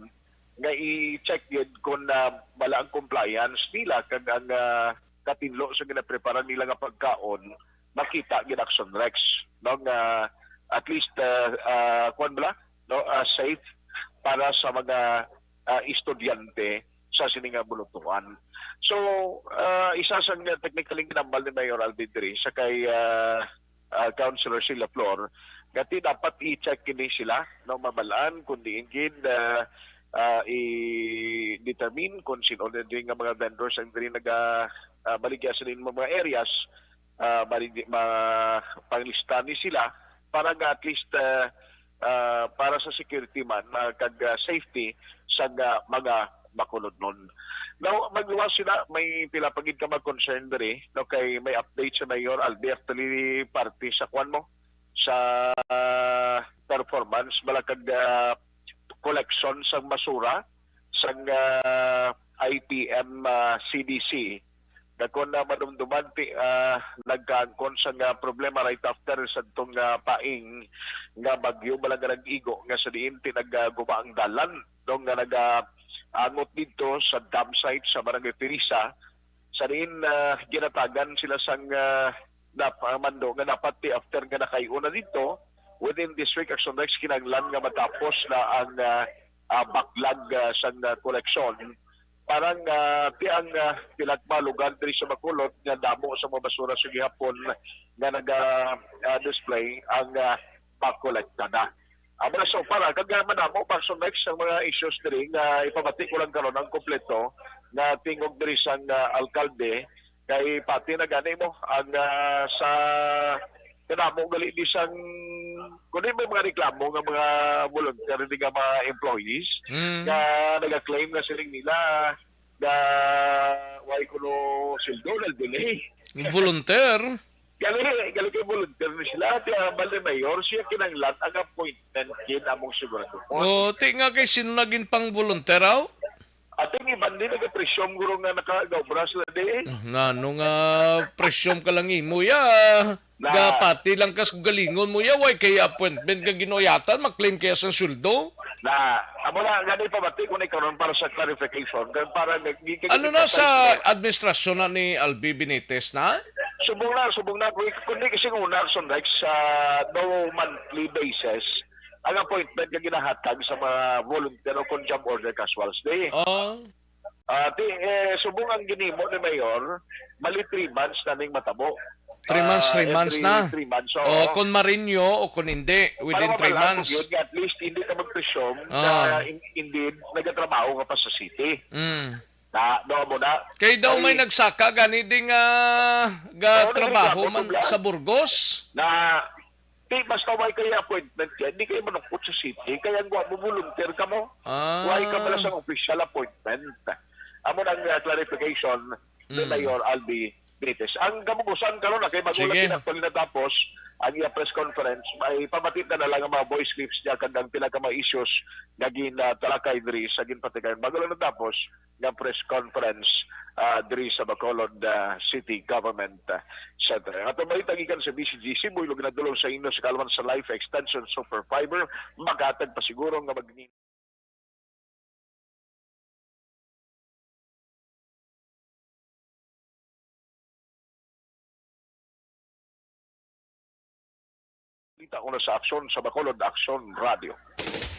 nga i-check gid kung, ah, bala ang compliance nila kag ang, ah, katinlo sa ginaprepara nila nga pagkaon makita gid, Action Rex, no, nga at least, ah, ah, kuwan bala, no, ah, safe para sa mga, ah, estudyante sa sini nga bulutuan. So, ah, isa sa nga technically ginambal ni Mayor Alvin diri sa kay, ah, ah, Councilor Sheila Flor, nga ti dapat i-check kini sila, no, mabalaan kung diin gid, ah, ah, i-determine kung sino na din nga mga vendors ang diri naga, ah, baligya sa ilang mga areas, ah, mari-, ma-, panglista ni sila para nga at least, ah, ah, para sa security man, ah, kag, ah, safety sa nga mga makulodnon. Now, magluwas sila, may pila pa gid ka mag-concern diri, no, kay may update sa Mayor Albi, actually, parte sa kwan mo, sa performance bala kag, ah, collection sang basura sang, ah, I P M, ah, C D C. Dako na madumduman ti, ah, nagkaangkon sang, ah, problema right after sa tong, ah, paing nga bagyo bala nga nag-igo nga sa diin ti nagaguma ang dalan, no, nga naga-angot didto sa dump site sa Barangay Teresa, sa diin, ah, ginatagan sila sang, ah, dap-, ah, mando nga dapat ti after nga nakay-o na didto, within this week, Action Rex, kinahanglan nga matapos na ang, ah, ah, backlog, ah, sang, ah, koleksyon. Parang, ah, ti ang, ah, pila ka mga lugar diri sa Bacolod nga damo sa mga basura sa gihapon nga naga, ah, display ang, ah, makolekta na. Amo na so far, ah, kag, ah, madamo pa sa next ang mga issues diri nga ipamati ko lang karon ang kompleto nga tingog diri sang, ah, alkalde, kay pati na gani mo ang, ah, sa kadamo gali di sang kundi may mga reklamo nga mga volunteer di nga mga employees Mm. nga nagaklaim nga siling nila nga way kuno sweldo na delay. Volunteer? Gali, gali kay volunteer ni sila. Ti ang bali mayor, siya kinanglan ang appointment gid among sigurado. O, ti nga kay sino naging pang volunteer, aw? Ating iban din nagapresyong guro nga nakagaobra sila di. Nano nga presyong ka lang imo, ya? Na. Gapati lang kas galingon mo, ya? Way kay appointment nga ginuwayatan, maklaim kaya sang sweldo? Na, amo na, gani pamati ko ni karon para sa clarification, kag para nag-, gi-, gi-, Ano na sa administrasyon na ni Albi Benitez na? Subong na, subong na. Kung, kung di kasi una, Action Rex, sa no monthly basis, ang appointment nga ginahatag sa mga volunteer o kung job order casuals, di. Oh. Ah, ti, eh, subong ang ginimo ni Mayor, mali three months na ning matabo. Three months, Ah, three months every na. three months, oo. O, kung marinyo o kung hindi, within Para three mabalaan months. Yun, at least hindi ka mag-presume Ah. na in-, indeed nagatrabaho ka pa sa city. Mm. Na, no, mo na. Kay daw may Ay. nagsaka gani ding, ah, ga Oo, trabaho nagreklamo man sila. sa Burgos. Na, di, basta may kaya appointment yan, di kayo manungkot sa city, kaya ang mo volunteer ka mo. Ah. Why ka pala sa official appointment? Amo na ang, ah, clarification ni Mm. Mayor Albi Benitez. Ang kabugusan karon na kay bago Sige. lang actually natapos ang iya press conference, may pamatit na lang ang mga voice clips niya kag ang pila ka mga issues nga gin, ah, talakay diri sa ginpatigayon. Bago lang natapos nga press conference, ah, diri sa Bacolod, ah, City Government, ah, Center. Ang atong balita gikan sa B C G C, buylog na dulong sa inyo sa kaalaman sa Life Extension Super Fiber, maghatag pasiguro nga mag- Balita una sa Aksyon sa Bacolod, Aksyon Radio.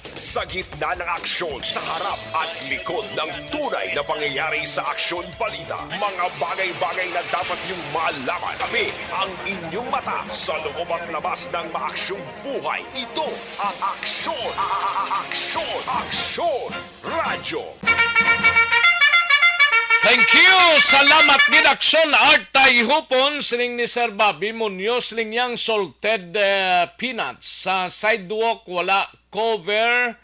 Sa gitna ng aksyon, sa harap at likod ng tunay na pangyayari sa Aksyon Balita, mga bagay-bagay na dapat niyong malaman. Kami ang inyong mata sa loob at labas ng maaksyong buhay. Ito ang Aksyon, a-, a-, a-, Aksyon, Aksyon Radyo. Thank you. Salamat gid, Aksyon Art Tayhupon, siling ni Sir Bobby Munoz, siling niyang salted, eh, peanuts. Sa sidewalk, wala cover,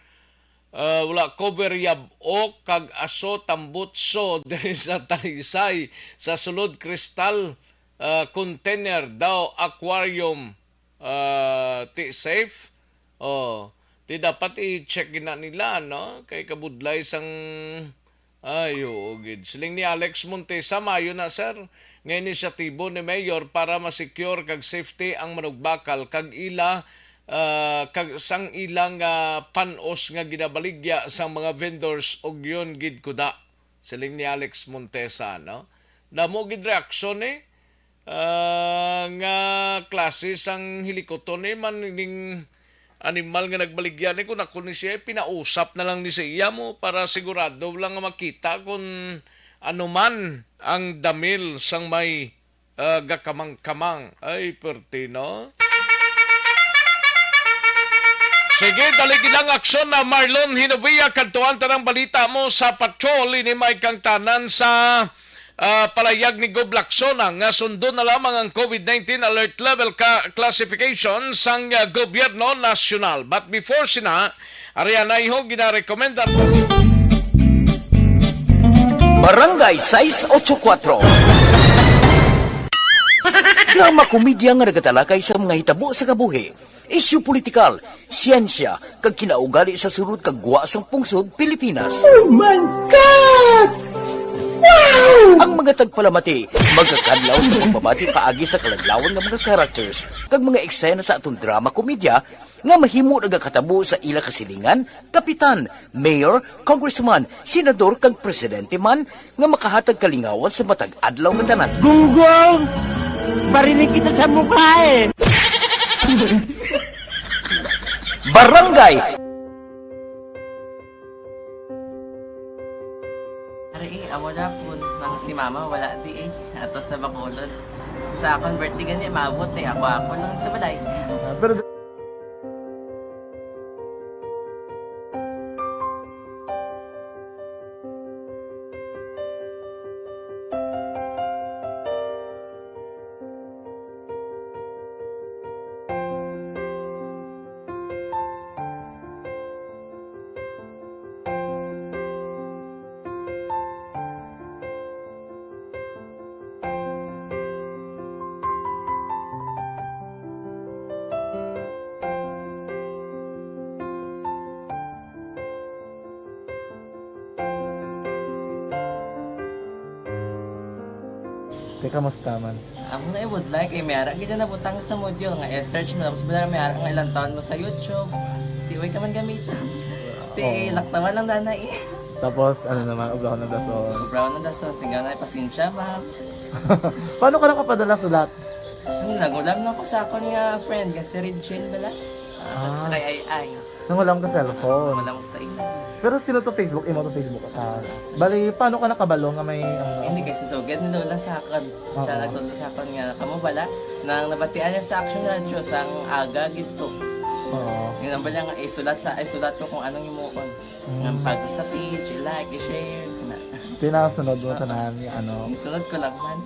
eh, wala cover yab-ok, kag aso tambutso diri sa Talisay, sa sulod Crystal, eh, container daw, aquarium, eh, ti safe. Oh, ti dapat i-check gina nila, no? Kay kabudlay sang, ay, oo, gid. Siling ni Alex Montesa, mayo na, sir, nga inisyatibo ni Mayor para ma-secure kag safety ang manugbakal kag ila, ah, kag sang ilang, ah, panos nga ginabaligya sang mga vendors, ug yun gid kuda. Siling ni Alex Montesa, no? Damo gid reaksyon, eh. Ah, nga klase sang hilikuton, eh, man ning animal nga nagbaligya ni, kung ako ni siya, eh, pinausap na lang ni sa iya mo para sigurado lang nga makita kung ano man ang damil sang may, ah, gakamang-kamang. Ay, perti, no? Sige, dali gilang aksyon na Marlon Hinovia, kadtuan tanang balita mo sa patrol, ini may kangtanan sa, ah, palayag ni Gob Lacson nga sundon na lamang ang COVID nineteen alert level ka classification sang, ah, gobyerno nasyonal. But before sina, ari anay ho, ginarekomenda ta. Barangay sais ocho kuatro. Drama komedya nga nagatalakay sa mga hitabo sa kabuhi, isyu politikal, siyensya, kag kinaugali sa sulod kag gwa sang pungsod Pilipinas. Oh my God! Wow! Ang mga tagpalamati magakadlaw sa pagbabati paagi sa kaladlawan nga mga characters kag mga eksena sa aton drama komedya nga mahimo nagakatabo sa ila kasilingan, kapitan, mayor, congressman, senador, kag presidente man nga makahatag kalingawan sa matag adlaw nga tanan. Gunggong! Barinig kita sa mukha eh! Barangay! Ari, eh, amo na po. Ang si mama, wala di eh. Ato sa Bacolod. Sa akon birthday gani, maabot eh. Ako, ako lang sa balay. Ah, pero Te, kamusta man? Amo na ibudlay kay may ara gid na butang sa module nga i-search mo, tapos bala may ara nga ilang taon mo sa YouTube. Di way ka man gamiton. Ti, oo, laktawan lang dana eh. Tapos, ano naman, obrahon ng dasol. Obrahon ng dasol, singga nga pasensya, ma'am. Paano ka nakapadala sulat? Ano, nag-ulam na ko sa akon nga friend, nga si Regine bala. Ah, ah, sa kay Ay Ay. Nangulam ka cellphone. Wala mo sa imo. Pero sino to Facebook? Imo to Facebook? Ah, bali, paano ka nakabalo nga may, ano? Hindi, kay si Sugad ni Lola sa akon. Siya, oo, nagtudlo sa akon nga, kamo bala, nang nabatian niya sa Action Radio, sang aga gid to. Oo. Yun ang bala nga, isulat sa, isulat ko kung anong imuon. Mm. Nga pag sa page, i-like, i-share, kana. Tinasunod mo, oo, tanan, nga ano. Isunod ko lang man.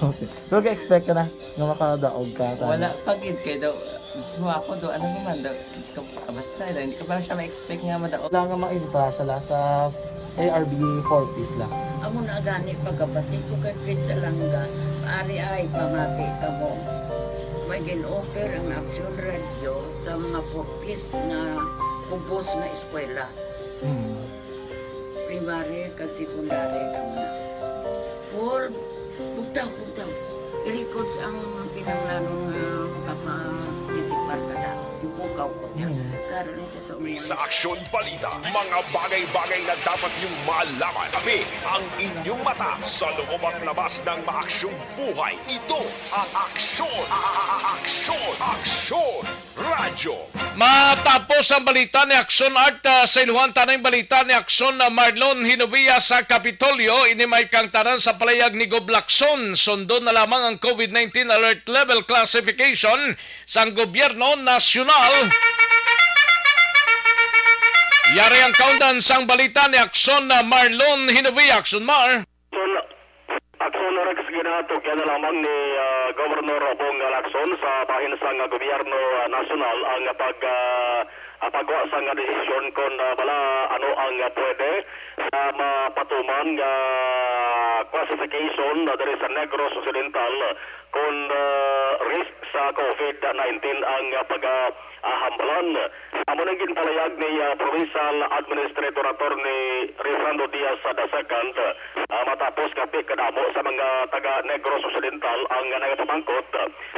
Okay. Pero ga-expect ka na nga makadaog ka, tanan? Wala pa gid, kay daw, gusto mo ako daw, ano naman daw, Diyos ko, ah, basta, hindi ko pa siya ma-expect nga madaog. Wala nga ma-entra siya la sa A R B four Ps la. Amo na gani pagkabati ko kay Fritz Alanga, ari ay pamati kamo. May gin-offer ang Action Radio sa mga four Ps nga kubos nga eskwela. Hmm. Primary kag secondary kamo na. Paul, bugtaw, bugtaw. I-records ang kinahanglanon nga makapa-, participar ka na. Yung pukaw ko niya. Hmm. Karon ni sa sa Sa Aksyon Balita, mga bagay-bagay na dapat niyong malaman. Kami ang inyong mata sa loob at labas ng maaksyong buhay. Ito ang Aksyon, a-, a-, a-, Aksyon, Aksyon Radyo. Matapos ang balita ni Aksyon Art, ah, sa iluhan, tanang balita ni Aksyon, ah, Marlon Hinovia sa Kapitolyo. Ini may kang tanan sa palayag ni Gob Lacson. Sundon na lamang ang COVID nineteen alert level classification sang gobyerno nasyonal. Yari ang kaundan sang balita ni Aksyon, ah, Marlon Hinovia. Aksyon Mar. Aksyon, Aksyon Rex, ginatugyan na lamang ni, ah, Governor Bong Lacson sa bahin sang gobyerno, ah, nasyonal ang pag, ah, ah, pagwa sang desisyon kon, ah, bala ano ang, ah, pwede sa mapatuman nga classification na diri sa Negros Occidental kon, ah, risk sa COVID nineteen ang, ah, pag, ah, ah, hambalan. Amo nang ginpalayag ni, ah, Provincial Administrator Attorney Rifrando Diaz the second, ah, matapos kapi kadamo sa mga taga Negros Occidental ang nagapamangkot,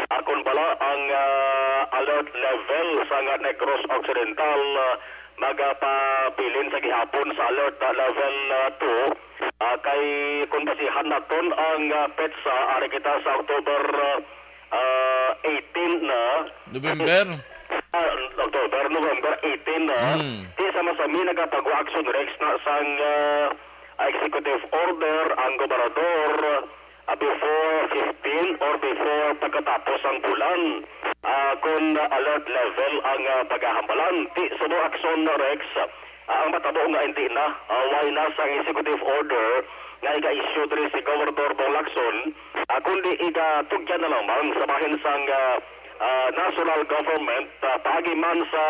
ah, kon bala ang, ah, alert level sa nga Negros Occidental, ah, magapabilin sa gihapon sa alert, ah, level, ah, two, ah, kay kon basihan naton ang, ah, petsa, ari kita sa October, ah, ah, eighteen na. November? Ah, October, November eighteen na. Hmm. Di sa masami nagapagwa action, Rex, na sang, ah, executive order ang gobernador, ah, before fifteen or before pagkatapos ang bulan. Ah, kung alert level ang, ah, paghahambalan, di suno action, Rex, ah, ang matabo nga hindi na, ah, way na sang executive order nga iga-issue diri si Governor Bong Lacson, ah, kundi igatugyan na lamang sa bahin sang, ah, ah, national government, ah, paagi man sa,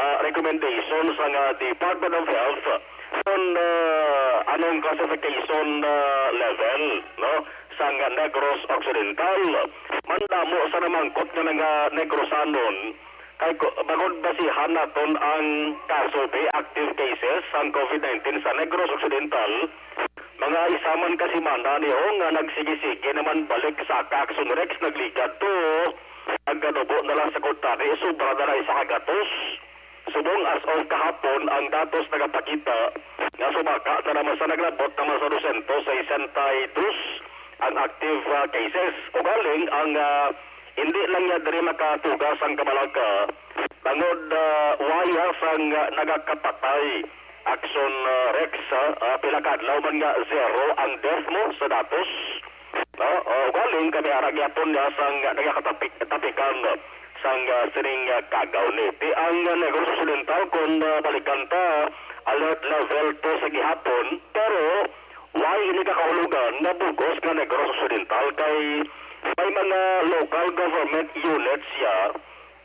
ah, recommendation sang, ah, Department of Health, kung, ah, anong classification, ah, level, no, sang Negros Occidental. Mandamo sa namangkot nga mga Negrosanon, kay ku-, bangod basihan naton ang kaso, be, active cases sang COVID nineteen sa Negros Occidental, mga isa man ka semana ni, o, nga nagsigi-sige naman balik sa Action Rex, nagligad to, nagkanubo na lang sa kuntani, sobra na lang isa ka gatos. Subong as of kahapon, ang datos nagapakita nga sumaka na naman sa, naglabot naman sa dosyentos sesenta y dos ang active, ah, cases. Ugaling ang, ah, hindi lang niya diri makatuga sang kabalaka, bangod, ah, waya sang, ah, nagakapatay. Action, ah, Rex, ah, ah, pila ka adlaw man nga zero ang death mo sa datos. No? O, ugaling kami ara gyapon nga sang nagakatapik-, tapikan sang, ah, sining, ah, kagaw ni. Ti ang, ah, Negros Occidental, kung, ah, balikan ta, alert level two sa gihapon, pero why ini kakahulugan nga bug-os nga Negros Occidental? Kay may mga local government units siya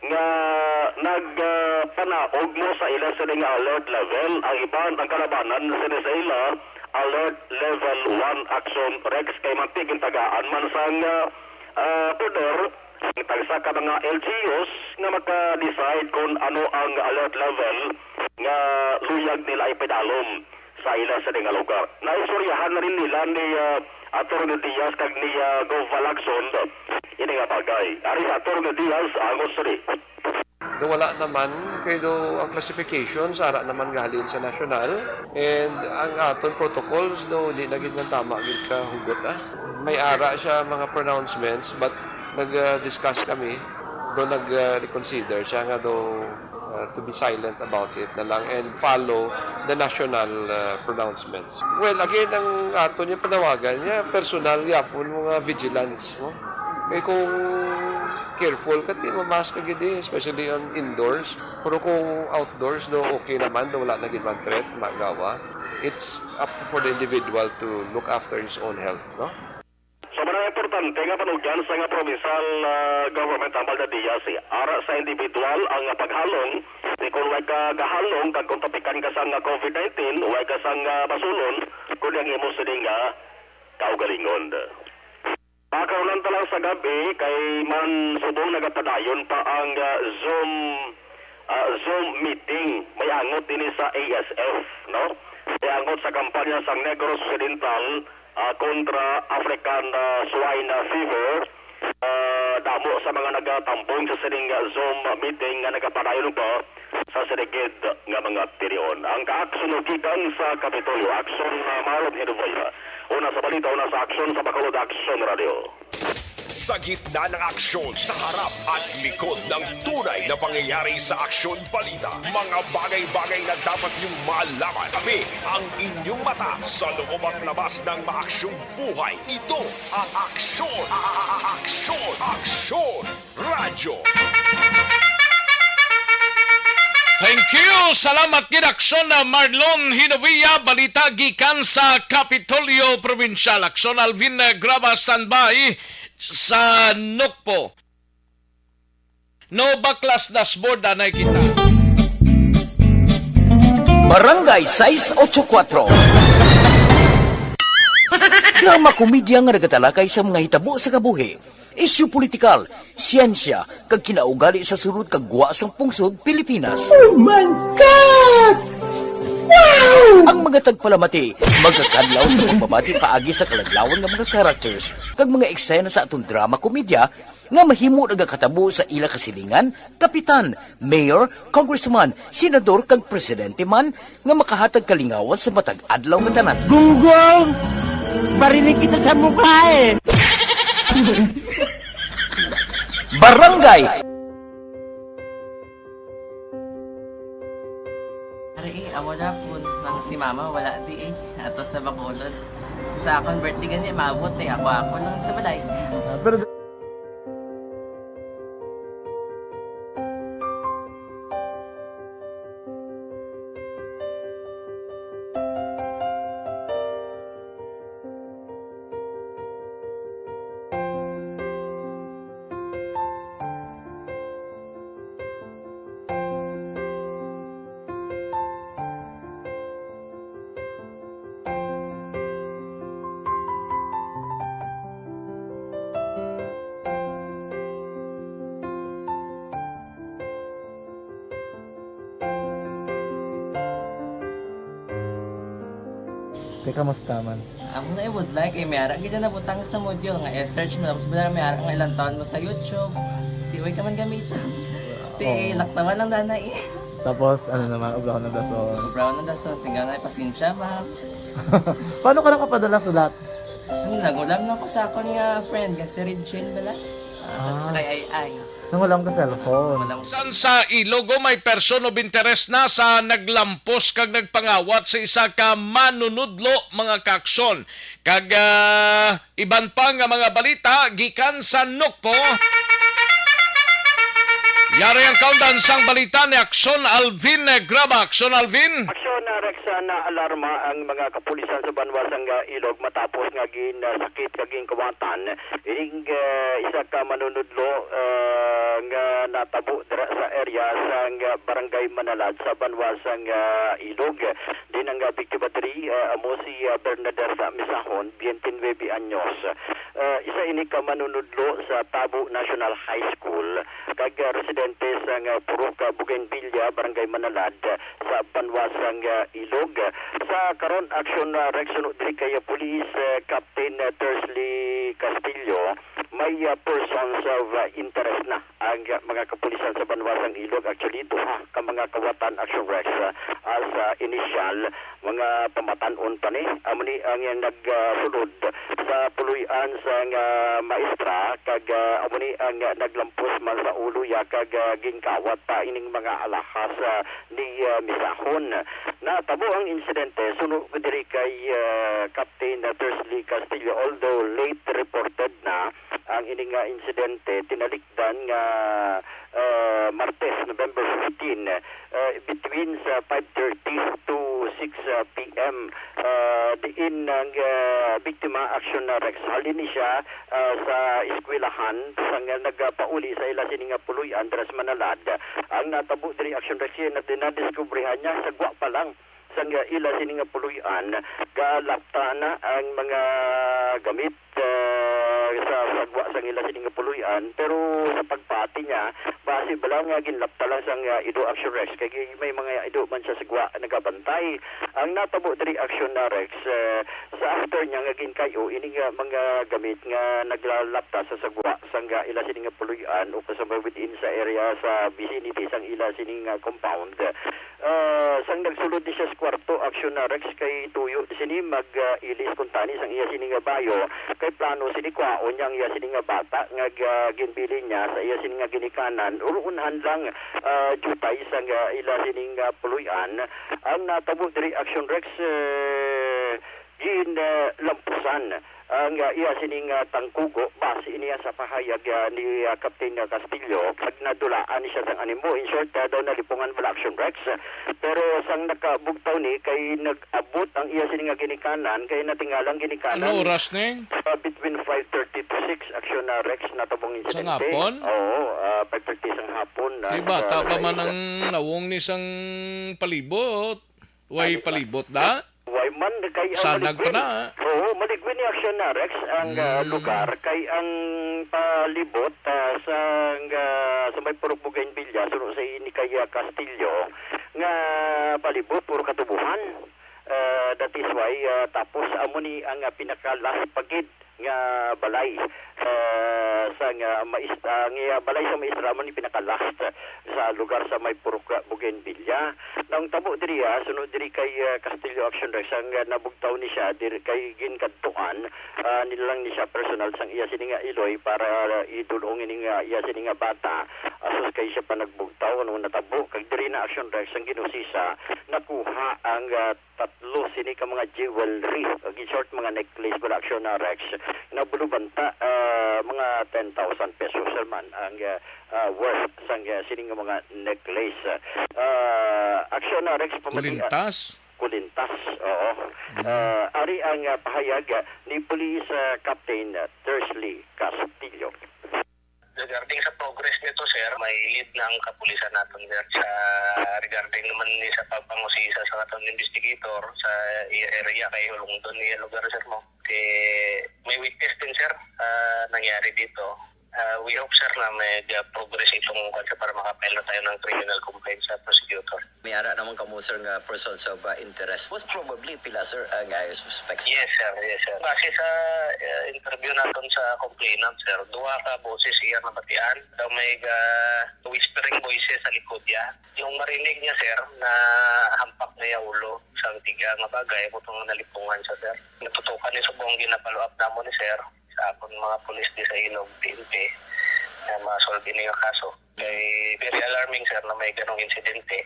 nga nag, ah, panaog mo sa ila sini nga alert level. Ang iban, ang kalabanan sini sa ila, alert level one, Action Rex, kay manti gintagaan man sang, ah, ah, poder ang tagsa ka mga L G Us nga maka-decide kung ano ang alert level nga luyag nila ipidalom sa ila sini nga lugar. Naistoryahan na rin nila ni, ah, Attorney Diaz kag ni, ah, Gov Lacson ini nga bagay. Ari sa Attorney Diaz, angot sini. Do wala naman, kay do ang classification sa ara naman gahalin sa national, and ang aton protocols do di na gid man tama gid ka hugot, ah. May ara siya mga pronouncements, but nag, ah, discuss kami, do nag, ah, reconsider siya nga do, ah, to be silent about it na lang and follow the national, ah, pronouncements. Well, again, ang aton yung panawagan niya, personal yapon mga vigilance, no? Kay kung careful ka, ti mamask ka gid, eh, especially on indoors. Pero kung outdoors, do okay naman, do wala na gid man threat, magawa. It's up to, for the individual to look after his own health, no? So, mga importante nga panugyan sa nga provincial, ah, government ang Balda Diaz, eh, ara sa individual ang paghalong, di kung way ka gahalong kag kung tapikan ka sang COVID nineteen, way ka sang, ah, basulon, kundi ang imo sini nga kaugalingon. Pakahulan ta lang sa gab-i kay man subong nagapadayon pa ang, ah, Zoom, ah, Zoom meeting. May angot ini sa A S F, no? May angot sa kampanya sang Negros Occidental, ah, kontra African, ah, Swine Fever. Ah, damo sa mga nagatambong sa sining, ah, Zoom meeting nga nagapadayon pa sa siligid nga mga tinion. Ang kaaksyon gikan sa Kapitolyo. Aksyon, ah, Marlon Hinuboya. Una sa balita, una sa aksyon sa Bacolod Aksyon Radio. Sa gitna ng aksyon, sa harap at likod ng tunay na pangyayari sa Aksyon Balita, mga bagay-bagay na dapat niyong malaman. Kami ang inyong mata sa loob at labas ng maaksyong buhay. Ito ang Aksyon, a-, a-, a-, Aksyon, Aksyon. Radyo. Thank you. Salamat gid, Aksyon na Marlon Hinovia. Balita gikan sa Kapitolyo Provincial. Aksyon Alvin Graba, standby sa Nokpo. No, baklas dashboard, anay kita. Barangay sais ocho kuatro. Drama komedya nga nagatalakay sa mga hitabo sa kabuhi, isyu politikal, siyensya, kag kinaugali sa sulod kag gwa sang pungsod Pilipinas. Oh my God! Wow! Ang mga tagpalamati magakadlaw sa pagbabati paagi sa kaladlawan nga mga characters kag mga eksena sa aton drama komedya nga mahimo nagakatabo sa ila kasilingan, kapitan, mayor, congressman, senador, kag presidente man nga makahatag kalingawan sa matag adlaw nga tanan. Gunggong! Barinig kita sa mukha eh! Barangay! Ari eh, amo na po nang si mama wala di eh. Ato sa Bacolod. Sa akon birthday gani, maabot eh. Ako, ako lang sa balay. Ah, pero Di, kamusta man? Ako na, I would like, eh, may ara gid na nabutang sa module nga i-search mo, tapos wala, may ara nga ilang taon mo sa YouTube. Di, way ka man gamiton. Di, Oo. Laktawan lang na na, eh. Tapos, ano naman, ublahon ng dason. Ublahon ng dason, singgaw na, pasensya, ma'am. Paano ka nakapadala sulat? Ano, nagulam na ko sa akon nga friend, nga si Regine bala. Ah, Ah. Sa kay Ay Ay. Nangulam ka cellphone. Nangulam. San sa Ilogo may person of interest na sa naglampos kag nagpangawat sa isa ka manunudlo, mga kaaksyon. Kag, ah, iban pa nga mga balita gikan sa Nokpo. Yari ang kaundan sang balita ni Aksyon Alvin Graba. Aksyon Alvin. Aksyon, ah, Rex, ah, naalarma ang mga kapulisan sa banwa sang, ah, Ilog matapos nga gin, ah, sakit kag ginkawatan ining, ah, isa ka manunudlo, ah, nga natabo dira sa area sang, ah, Barangay Manalad sa banwa sang, ah, Ilog. Din ang, ah, biktima diri, ah, amo si, ah, Bernadette Misahon, twenty-nine anyos. Ah, isa ini ka manunudlo sa Tabo National High School kag, ah, residente sang, ah, Purok, ah, Bougainvillea, Barangay Manalad, ah, sa banwa sang, ah, Ilog. Sa karon, aksyon, ah, Rex, suno diri kay, ah, Police, ah, Captain, ah, Tersley Castillo, may, ah, persons of, ah, interest na ang, ah, mga kapulisan sa banwa sang Ilog. Actually, duha ka mga kawatan, aksyon, Rex, ah, as, ah, initial, mga pamatan-on pa ni. Amo ni ang, ah, nagsulod sa puloy-an sang, ah, maestra, kag, ah, amo ni ang, ah, naglampos man sa ulo ya, kag, ah, ginkawat pa ining mga alahas, ah, ni, ah, Misahon. Natabo ang insidente suno diri kay, ah, Captain Tersley Castillo, although late reported na ang ini nga insidente, tinalikdan nga, ah, Martes, November fifteen, ah, between sa five thirty to six, ah, P M, ah, diin ang, ah, biktima, aksyon, na Rex. Halin ni siya, ah, sa eskwelahan, sang nagapauli sa ila sini nga puloy-an dira sa Manalad. Ang natabo diri, aksyon, Rex, na nadiskubrihan niya sa gwa pa lang sang ila sini nga puloy-an, galapta na ang mga gamit, ah, sa sagwa sang ila sini nga puloy-an, pero sa pagpati niya, basi bala nga ginlapta lang sang, ah, ido, aksyon, Rex, kay may mga ido man siya sagwa nagabantay. Ang natabo diri, aksyon, na Rex, ah, sa after niya nga ginkay-o ini nga mga gamit nga naglalapta sa sagwa sang ila sini nga puloy-an o kasabay within sa area sa vicinity sang ila sini nga compound. Ah, sang nagsulod ni siya sa kwarto, aksyon, na Rex, kay tuyo sini mag, ah, ilis kuntani sang iya sini nga bayo, kay plano sini kwaon niya ang iya sini nga bata nga ga-, ginbilin niya sa iya sini nga ginikanan, uluunhan lang, ah, diutay sang, ah, ila sini nga puloy-an. Ang natabo diri, aksyon, Rex, eh, gin, ah, lampusan ang, ah, iya sining, ah, tangkugo, basi niya sa pahayag, ah, ni, ah, Captain, ah, Castillo, pag nadulaan ni siya sang animo. In short, ah, daw nalipungan bala, aksyon, Rex. Pero sang nakabugtaw ni, kay nag-abot ang iya sining, ah, ginikanan, kay natingalang ginikanan. Ano oras ni? Ah, between five thirty to six, aksyon, na Rex, natabong insidente. Sa hapon? Oo, ah, five thirty sang hapon, ah, Di bata pa man ang nawong ni sang palibot. Way palibot, da? Way man, kay ang Sanag pa maligwin. Na. Oo, maligwin ni aksyon, na Rex, ang, ah, Hmm. lugar, kay ang palibot, ah, sa, ah, sa may Purok Bougainvillea, suno sa ini kay, ah, Castillo, nga palibot, puro katubuhan. Ah, that is why, ah, tapos amo ni ang, ah, pinaka-last pa gid nga balay, ah, sa nga mais-, ah, nga balay sa maestra, amo ni pinaka-last sa lugar sa may Purok Bougainvillea. Ang tabo diri, ah, sunod diri kay, ah, Castillo, aksyon, Rex, ang, ah, nabugtaw ni siya, diri kay ginkadtuan, ah, nilang ni siya personal sang iya sini nga iloy para, ah, idul-ong ini nga iya sini nga bata. Asus kay siya pa nagbugtaw, ano natabo, kag diri na, aksyon, Rex, ang ginusisa, nakuha ang, ah, tatlo sini ka mga jewelry, ug in short, mga necklace bala, aksyon, na Rex, na bulubanta, ah, mga ten thousand pesos man ang, ah, ah, worth sang, ah, sini nga mga necklace. Ah, aksyon, na Rex, pamati-, ah, Kulintas? Kulintas, oo. Mm. Ah, ari ang, ah, pahayag, ah, ni Police, ah, Captain, ah, Tersley Castillo. Regarding sa progress nito, sir, may lead na ang kapulisan naton, sir, sa regarding naman ni sa pagpangusisa sa aton investigator sa iya area kay Hulungdon niya lugar, sir, mo. Kay may witness din, sir, ah, nangyari dito. Ah, we hope, sir, na may, ah, progress itong kwan, sir, para makapile na tayo ng criminal complaint sa prosecutor. May ara naman kamo, sir, nga persons of, ah, interest. Most probably, pila, sir, ang, ah, suspects? Yes, sir. Yes, sir. Base sa, ah, interview naton sa complainant, sir, duha ka boses iya nabatian. Daw may, ah, whispering voices sa likod niya. Yung marinig niya, sir, na hampak na iya ulo sa tiga nga bagay, butong nalipungan siya, sir. Natutukan ni subong gina-follow up namon ni sir sa akon mga pulis di sa Ilog, P N P, na ma-solve ini nga kaso. Kay very alarming, sir, na may ganong insidente.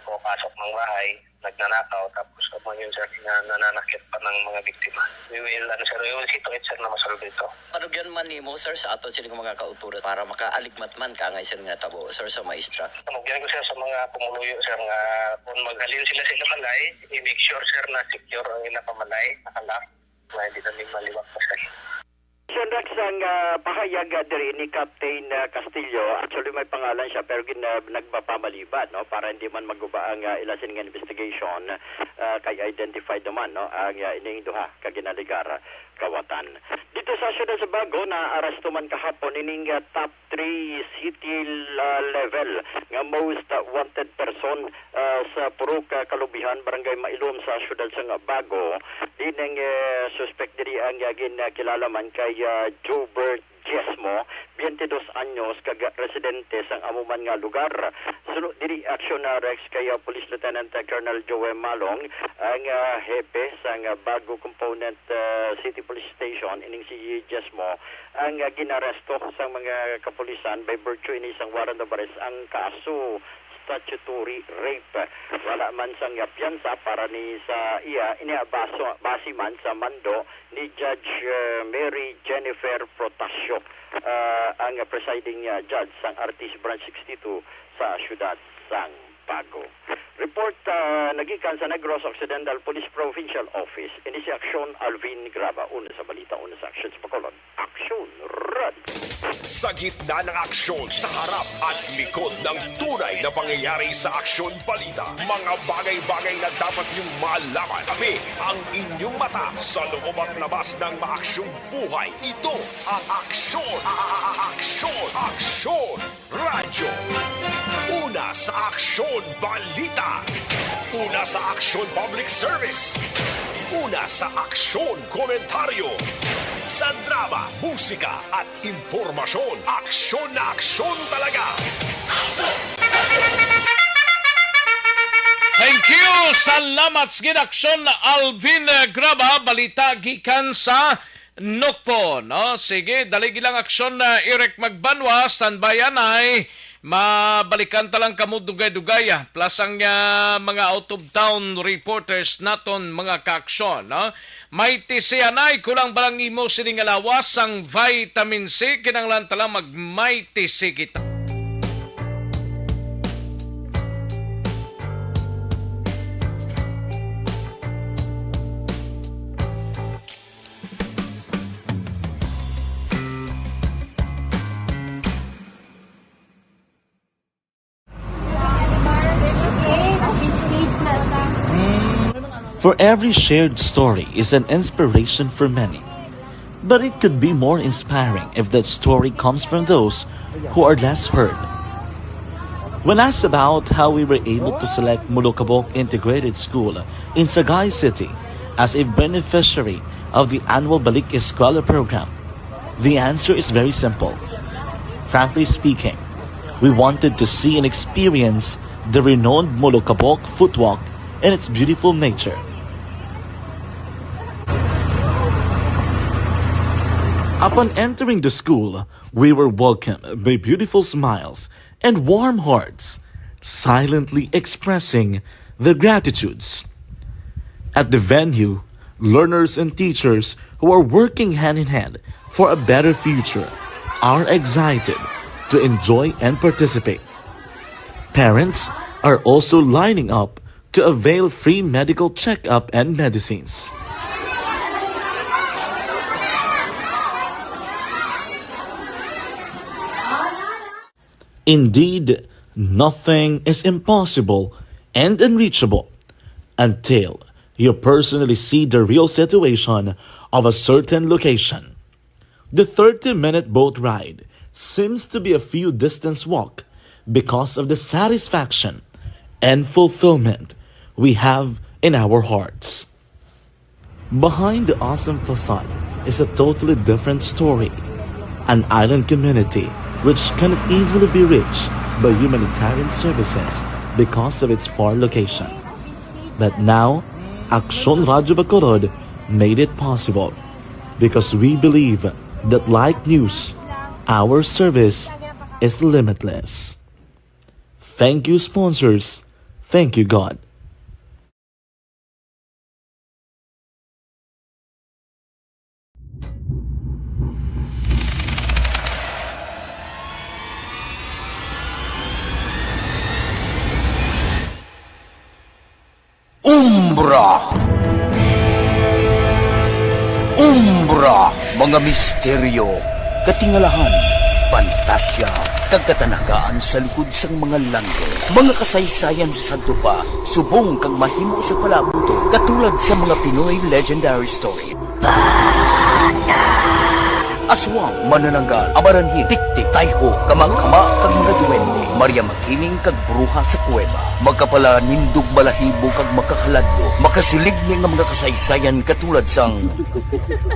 Pumapasok ng bahay, nagnanakaw, tapos amo yun, sir, na nananakit pa ng mga biktima. We will, ano, sir, we will see to it, sir, na masolve ito. Panugyan man nimo, sir, sa aton sining mga kauturan para makaaligmat man ka nga isin nga tabo, sir, sa maestra? Panugyan ko, sir, sa mga pumuluyo, sir, nga kung maghalin sila sa ila balay, i-make sure, sir, na secure ang ila pamalay, nakalock, na hindi na may maliwat pa, sir. Sir Rex, ang, ah, pahayag, ah, diri ni Captain, ah, Castillo, actually may pangalan siya pero gin-, ah, nagpapamaliban, no, para hindi man maguba ang, ah, ila sini nga investigation, ah, kay identified naman, no, ang, ah, ining duha ka ginaligar kawatan. Dito sa siyudad sa Bago, naaresto man kahapon ining, ah, top three city, ah, level nga most, ah, wanted person, ah, sa Purok, ah, Kalubihan, Barangay Mailom sa siyudad sang Bago. Dining, eh, suspek diri ang, ah, gin-, ah, kilala man kay, ah, Jobert Diezmo, twenty-dos anyos, kag residente sang amo man nga lugar. Suno diri aksyon na Rex kay, ah, Police Lieutenant, ah, Colonel Joey Malong, ang, ah, hepe sang, ah, Bago Component, ah, City Police Station, ining si Diezmo ang, ah, ginaresto sang mga kapulisan by virtue ini sang warrant of arrest. Ang kaso, statutory rape. Wala man sang piyansa para ni sa iya, ini baso, base man sa mando ni Judge, eh, Mary Jennifer Protasio, ah, ang presiding, ah, judge sang R T C Branch sixty-two sa siyudad sang Bago. Report, ah, nagikan sa Negros Occidental Police Provincial Office. Ini si Aksyon Alvin Graba, una sa balita, una sa aksyon sa Bacolod. Aksyon Radio. Sa gitna ng aksyon, sa harap at likod ng tunay na pangyayari sa Aksyon Balita, mga bagay-bagay na dapat niyong malaman. Kami ang inyong mata sa loob at labas ng maaksyong buhay. Ito ang Aksyon, a-, a-, a-, Aksyon, Aksyon Radyo. Una sa Aksyon Balita. Una sa Aksyon Public Service. Una sa Aksyon Komentaryo. Sa drama, musika, at impormasyon, aksyon na aksyon talaga. Thank you. Salamat sa gid, Aksyon Alvin, eh, Graba. Balita gikan sa Nokpo, no? Sige, dali gilang aksyon na Eric Magbanwa, standby anay. Mabalikan ta lang kamo dugay-dugay, ah. Plus ang, ah, mga out of town reporters naton, mga kaaksyon, no? Mighty C anay, kulang ba lang imo sining nga lawas sang vitamin C? Kinahanglan ta lang mag Mighty C kita. For every shared story is an inspiration for many. But it could be more inspiring if that story comes from those who are less heard. When asked about how we were able to select Molokabok Integrated School in Sagay City as a beneficiary of the annual Balik Eskwela program, the answer is very simple. Frankly speaking, we wanted to see and experience the renowned Molokabok Footwalk and its beautiful nature. Upon entering the school, we were welcomed by beautiful smiles and warm hearts, silently expressing their gratitudes. At the venue, learners and teachers who are working hand in hand for a better future are excited to enjoy and participate. Parents are also lining up to avail free medical checkup and medicines. Indeed, nothing is impossible and unreachable until you personally see the real situation of a certain location. The thirty-minute boat ride seems to be a few distance walk because of the satisfaction and fulfillment we have in our hearts. Behind the awesome facade is a totally different story. An island community which cannot easily be reached by humanitarian services because of its far location. But now, Aksyon Radyo Bacolod made it possible because we believe that like news, our service is limitless. Thank you, sponsors. Thank you, God. Umbra. Umbra, mga misteryo, katingalahan, pantasya, kag katanagaan sa likod sang mga langit. Mga kasaysayan sa sadto pa, subong kag mahimo sa palaabuton, katulad sa mga Pinoy legendary story. Aswang, manananggal, amaranhil, tiktik, tayho, kamangkama, kag mga duwende, Maria Makiling, kag bruha sa kuweba. Makapalanindog balahibo kag makahaladlok, makasiligni nga mga kasaysayan katulad sang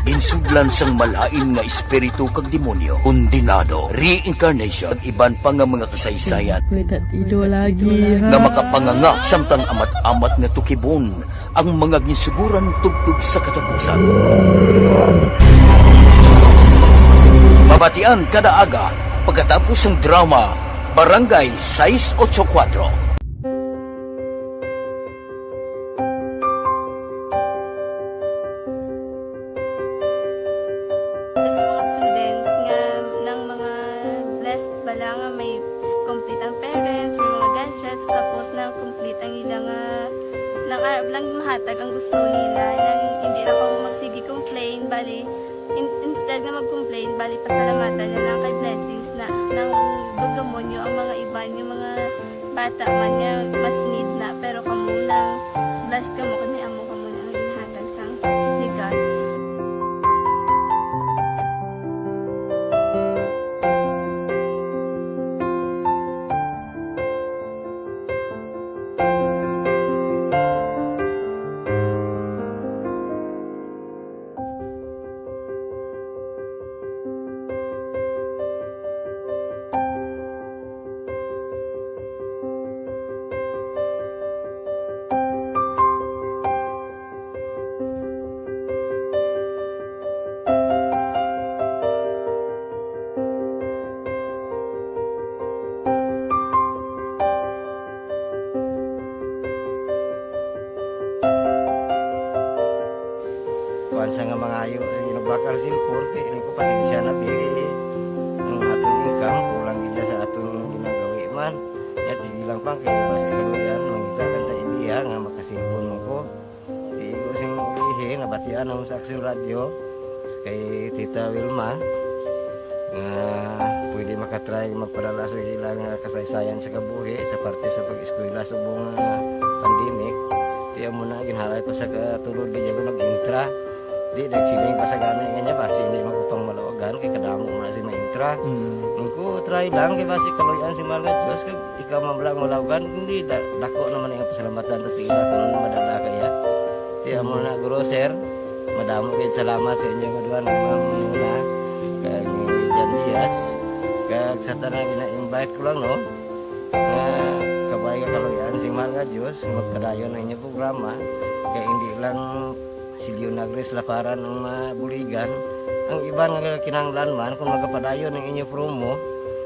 ginsudlan sang malain nga espiritu kag demonyo, kondenado, reincarnation, kag iban pa nga mga kasaysayan May tatido lagi, ha? nga makapanganga samtang amat-amat nga tukibon ang mga ginsuguran tubtob sa katapusan. Mabatian kada aga pagkatapos sang drama Barangay sais ocho kuwatro. Sa mga students nga nang mga blessed bala nga may complete ang parents, may mga gadgets, tapos nang complete ang ila nga nang arab lang mahatag ang gusto nila, nang hindi na kamo magsige complain, bali, in-, instead nga mag-complain, bali, pasalamatan na lang kay blessings na nang dugdumonyo ang mga iban nga mga bata man nga mas need na, pero kamo lang, blessed kamo kay may amo kamo nga ginhatag sang ni God. Kuwan sa nga mangayo sa ginabakal cellphone, kay ini ko pasensya na, biri. Ang aton income, kulang gid sa aton ginagawi man. Yat, sige lang, pang, kay basi kaluyan, mangita lang ta ideya nga makasilpon man ko. Ti igo sing ulihi, nabatian namo sa Aksyon Radyo, kay Tita Wilma, nga pwede makatry magpadala sa ila nga kasaysayan sa kabuhi sa parte sa pag-eskwela subong nga pandemic. Ti amo na, ginhalay ko sa katulod, di ako nag-intra. Di, nagsiling pa sa gani nga niya, basi hindi man ko pang malawagan, kay kadamo mo na si maintra. Mm. Ang ko, try lang, kay basi kaluyan si mahal nga Diyos, kag ikaw man lang malawagan, hindi, da-, dako naman ang pasalamatan ta sa ila kung madala kaya. Ti amo na, guro, sir, madamo kayo salamat sa inyo nga duha nga mga muna, kag ni Jan Diaz, kag sa tanan, gina-invite ko lang, no, nga kabay nga kaluyan si mahal nga Diyos, nga magpadayon ang inyong programa, kay hindi lang si Leonagris Laparan ang mabuligan. Ang iban nga kinahanglan man, kung magapadayon ang inyo promo,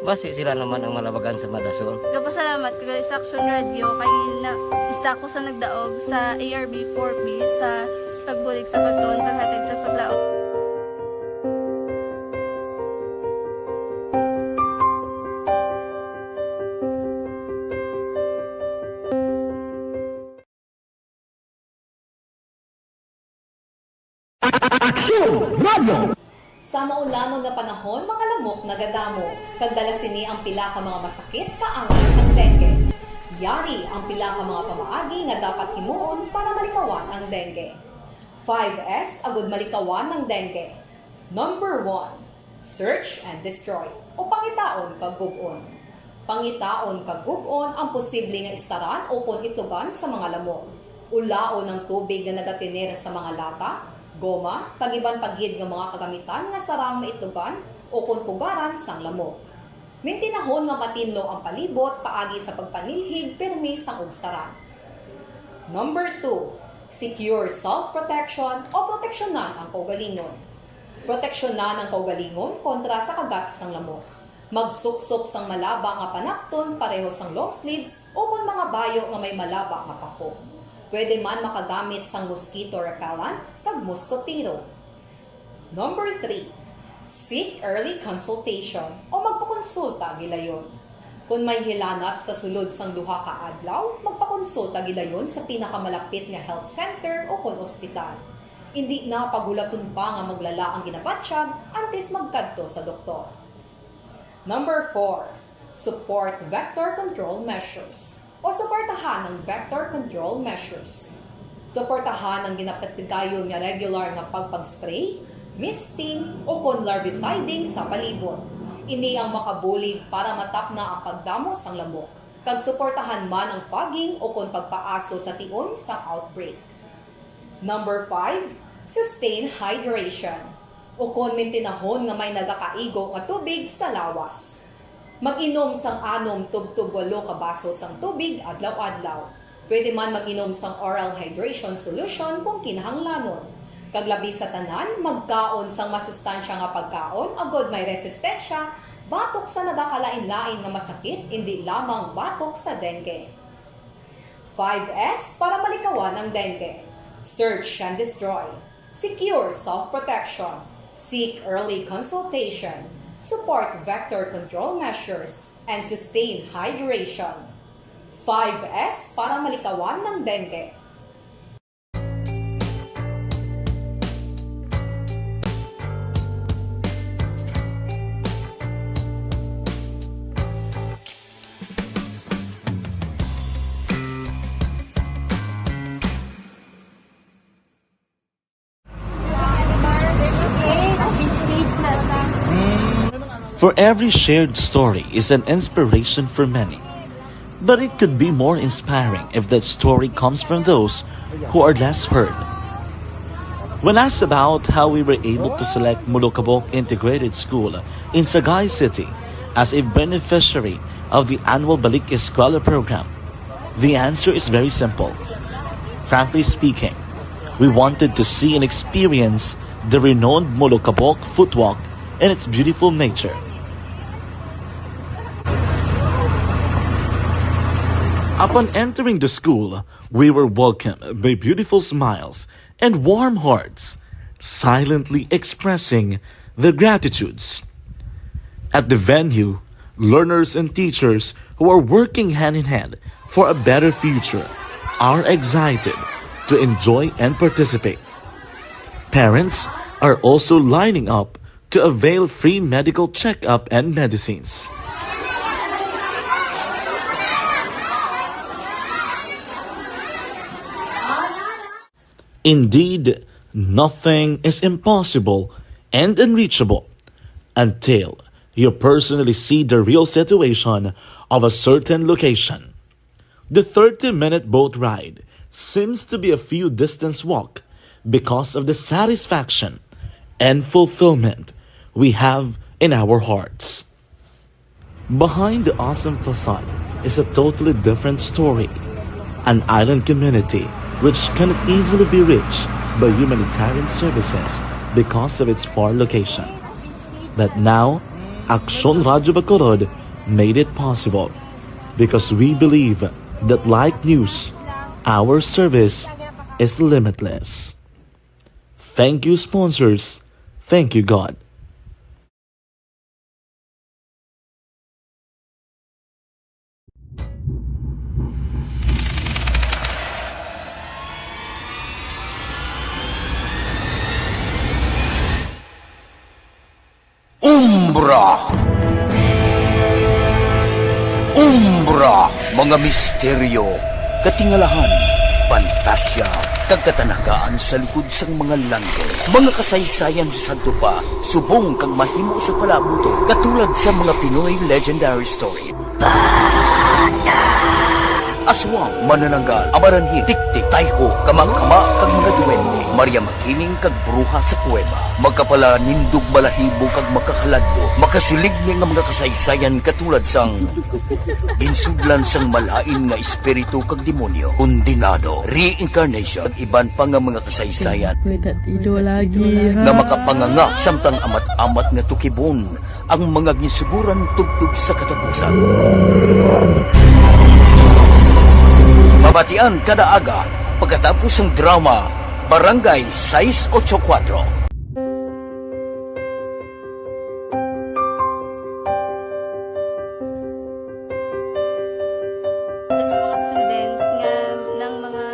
basi sila naman ang malabagan sa madason. Gapasalamat ko gali sa Action Radio kay na, isa ko sa nagdaog sa A R B four B sa pagbulig sa pagtuon, paghatag sa paglaom. Aksyon Radio! Sa maulamag nga panahon, mga lamok nagadamo, kag dala sini ang pila ka mga masakit kaangay sang dengue. Yari ang pila ka mga pamaagi nga dapat himuon para malikawan ang dengue. Five S agud malikawan ang dengue. Number one, Search and destroy, o pangitaon kag gub-on. Pangitaon kag gub-on ang posible nga istaran ukon itlogan sa mga lamok. Ulaon ang tubig nga nagatener sa mga lata, goma, kag iban pa gid nga mga kagamitan nga sarang maitlogan ukon pugaran sang lamok. Mintinahon nga matinlo ang palibot paagi sa pagpanilhig pirmi sang ugsaran. Number two, secure self-protection o proteksyonan ang kaugalingon. Proteksyonan ang kaugalingon kontra sa kagat sang lamok. Magsuksok sang malaba nga panakton pareho sang long sleeves ukon mga bayo nga may malaba nga pako. Pwede man makagamit sang mosquito repellent kag moskotero. Number three, seek early consultation o magpakonsulta gilayon. Kon may hilanat sa sulod sang duha ka adlaw, magpakonsulta gilayon sa pinakamalapit nga health center ukon ospital. Indi na paghulaton pa nga maglala ang ginabatyag antes magkadto sa doktor. Number four, support vector control measures o suportahan ang vector control measures. Suportahan ang ginapatigayon nga regular nga pagpag-spray, misting, ukon larviciding sa palibot. Ini ang makabulig para matapna ang pagdamo sang lamok, kag suportahan man ang fogging ukon pagpaaso sa tion sang outbreak. Number five, sustain hydration. Ukon mintinahon nga may nagakaigo nga tubig sa lawas. Mag-inom sang anom tubtob walo ka baso sang tubig adlaw-adlaw. Pwede man mag-inom sang oral hydration solution kung kinahanglanon. Kag labi sa tanan, magkaon sang masustansya nga pagkaon agod may resistensya batok sa nagakalain-lain nga masakit, indi lamang batok sa dengue. Five S para malikawan ang dengue. Search and destroy. Secure self-protection. Seek early consultation. Support vector control measures. And sustain hydration. Five S para malikawan ang dengue. For every shared story is an inspiration for many. But it could be more inspiring if that story comes from those who are less heard. When asked about how we were able to select Molokabok Integrated School in Sagay City as a beneficiary of the annual Balik Eskwela program, the answer is very simple. Frankly speaking, we wanted to see and experience the renowned Molokabok Footwalk and its beautiful nature. Upon entering the school, we were welcomed by beautiful smiles and warm hearts, silently expressing their gratitudes. At the venue, learners and teachers who are working hand in hand for a better future are excited to enjoy and participate. Parents are also lining up to avail free medical checkup and medicines. Indeed, nothing is impossible and unreachable until you personally see the real situation of a certain location. The thirty-minute boat ride seems to be a few distance walk because of the satisfaction and fulfillment we have in our hearts. Behind the awesome facade is a totally different story. An island community which cannot easily be reached by humanitarian services because of its far location. But now, Aksyon Radyo Bacolod made it possible because we believe that like news, our service is limitless. Thank you, sponsors. Thank you, God. Umbra. Umbra, mga misteryo, katingalahan, pantasya, Kag katanagaan sa likod sang mga langgo, mga kasaysayan sa sadto pa, subong kag mahimo sa palabuton, katulad sa mga Pinoy legendary story. Aswang, manananggal, amaranhi, tiktik, tayho, kamangkama, kag mga duwende, Maria Makiling, kag bruha sa kuweba. Magkapalanindog, balahibo, kag makahaladlo, makasiling ni nga mga kasaysayan katulad sang ginsudlan sang malain nga espiritu kag demonyo, kondenado, reincarnation, kag iban pa nga mga kasaysayan May tatido lagi, ha? nga makapanganga samtang amat-amat nga tukibon ang mga ginsuguran tubtob sa katapusan. Mabatian kada aga pagkatapos sang drama Barangay sais ocho kuwatro. Sa mga students nga nang mga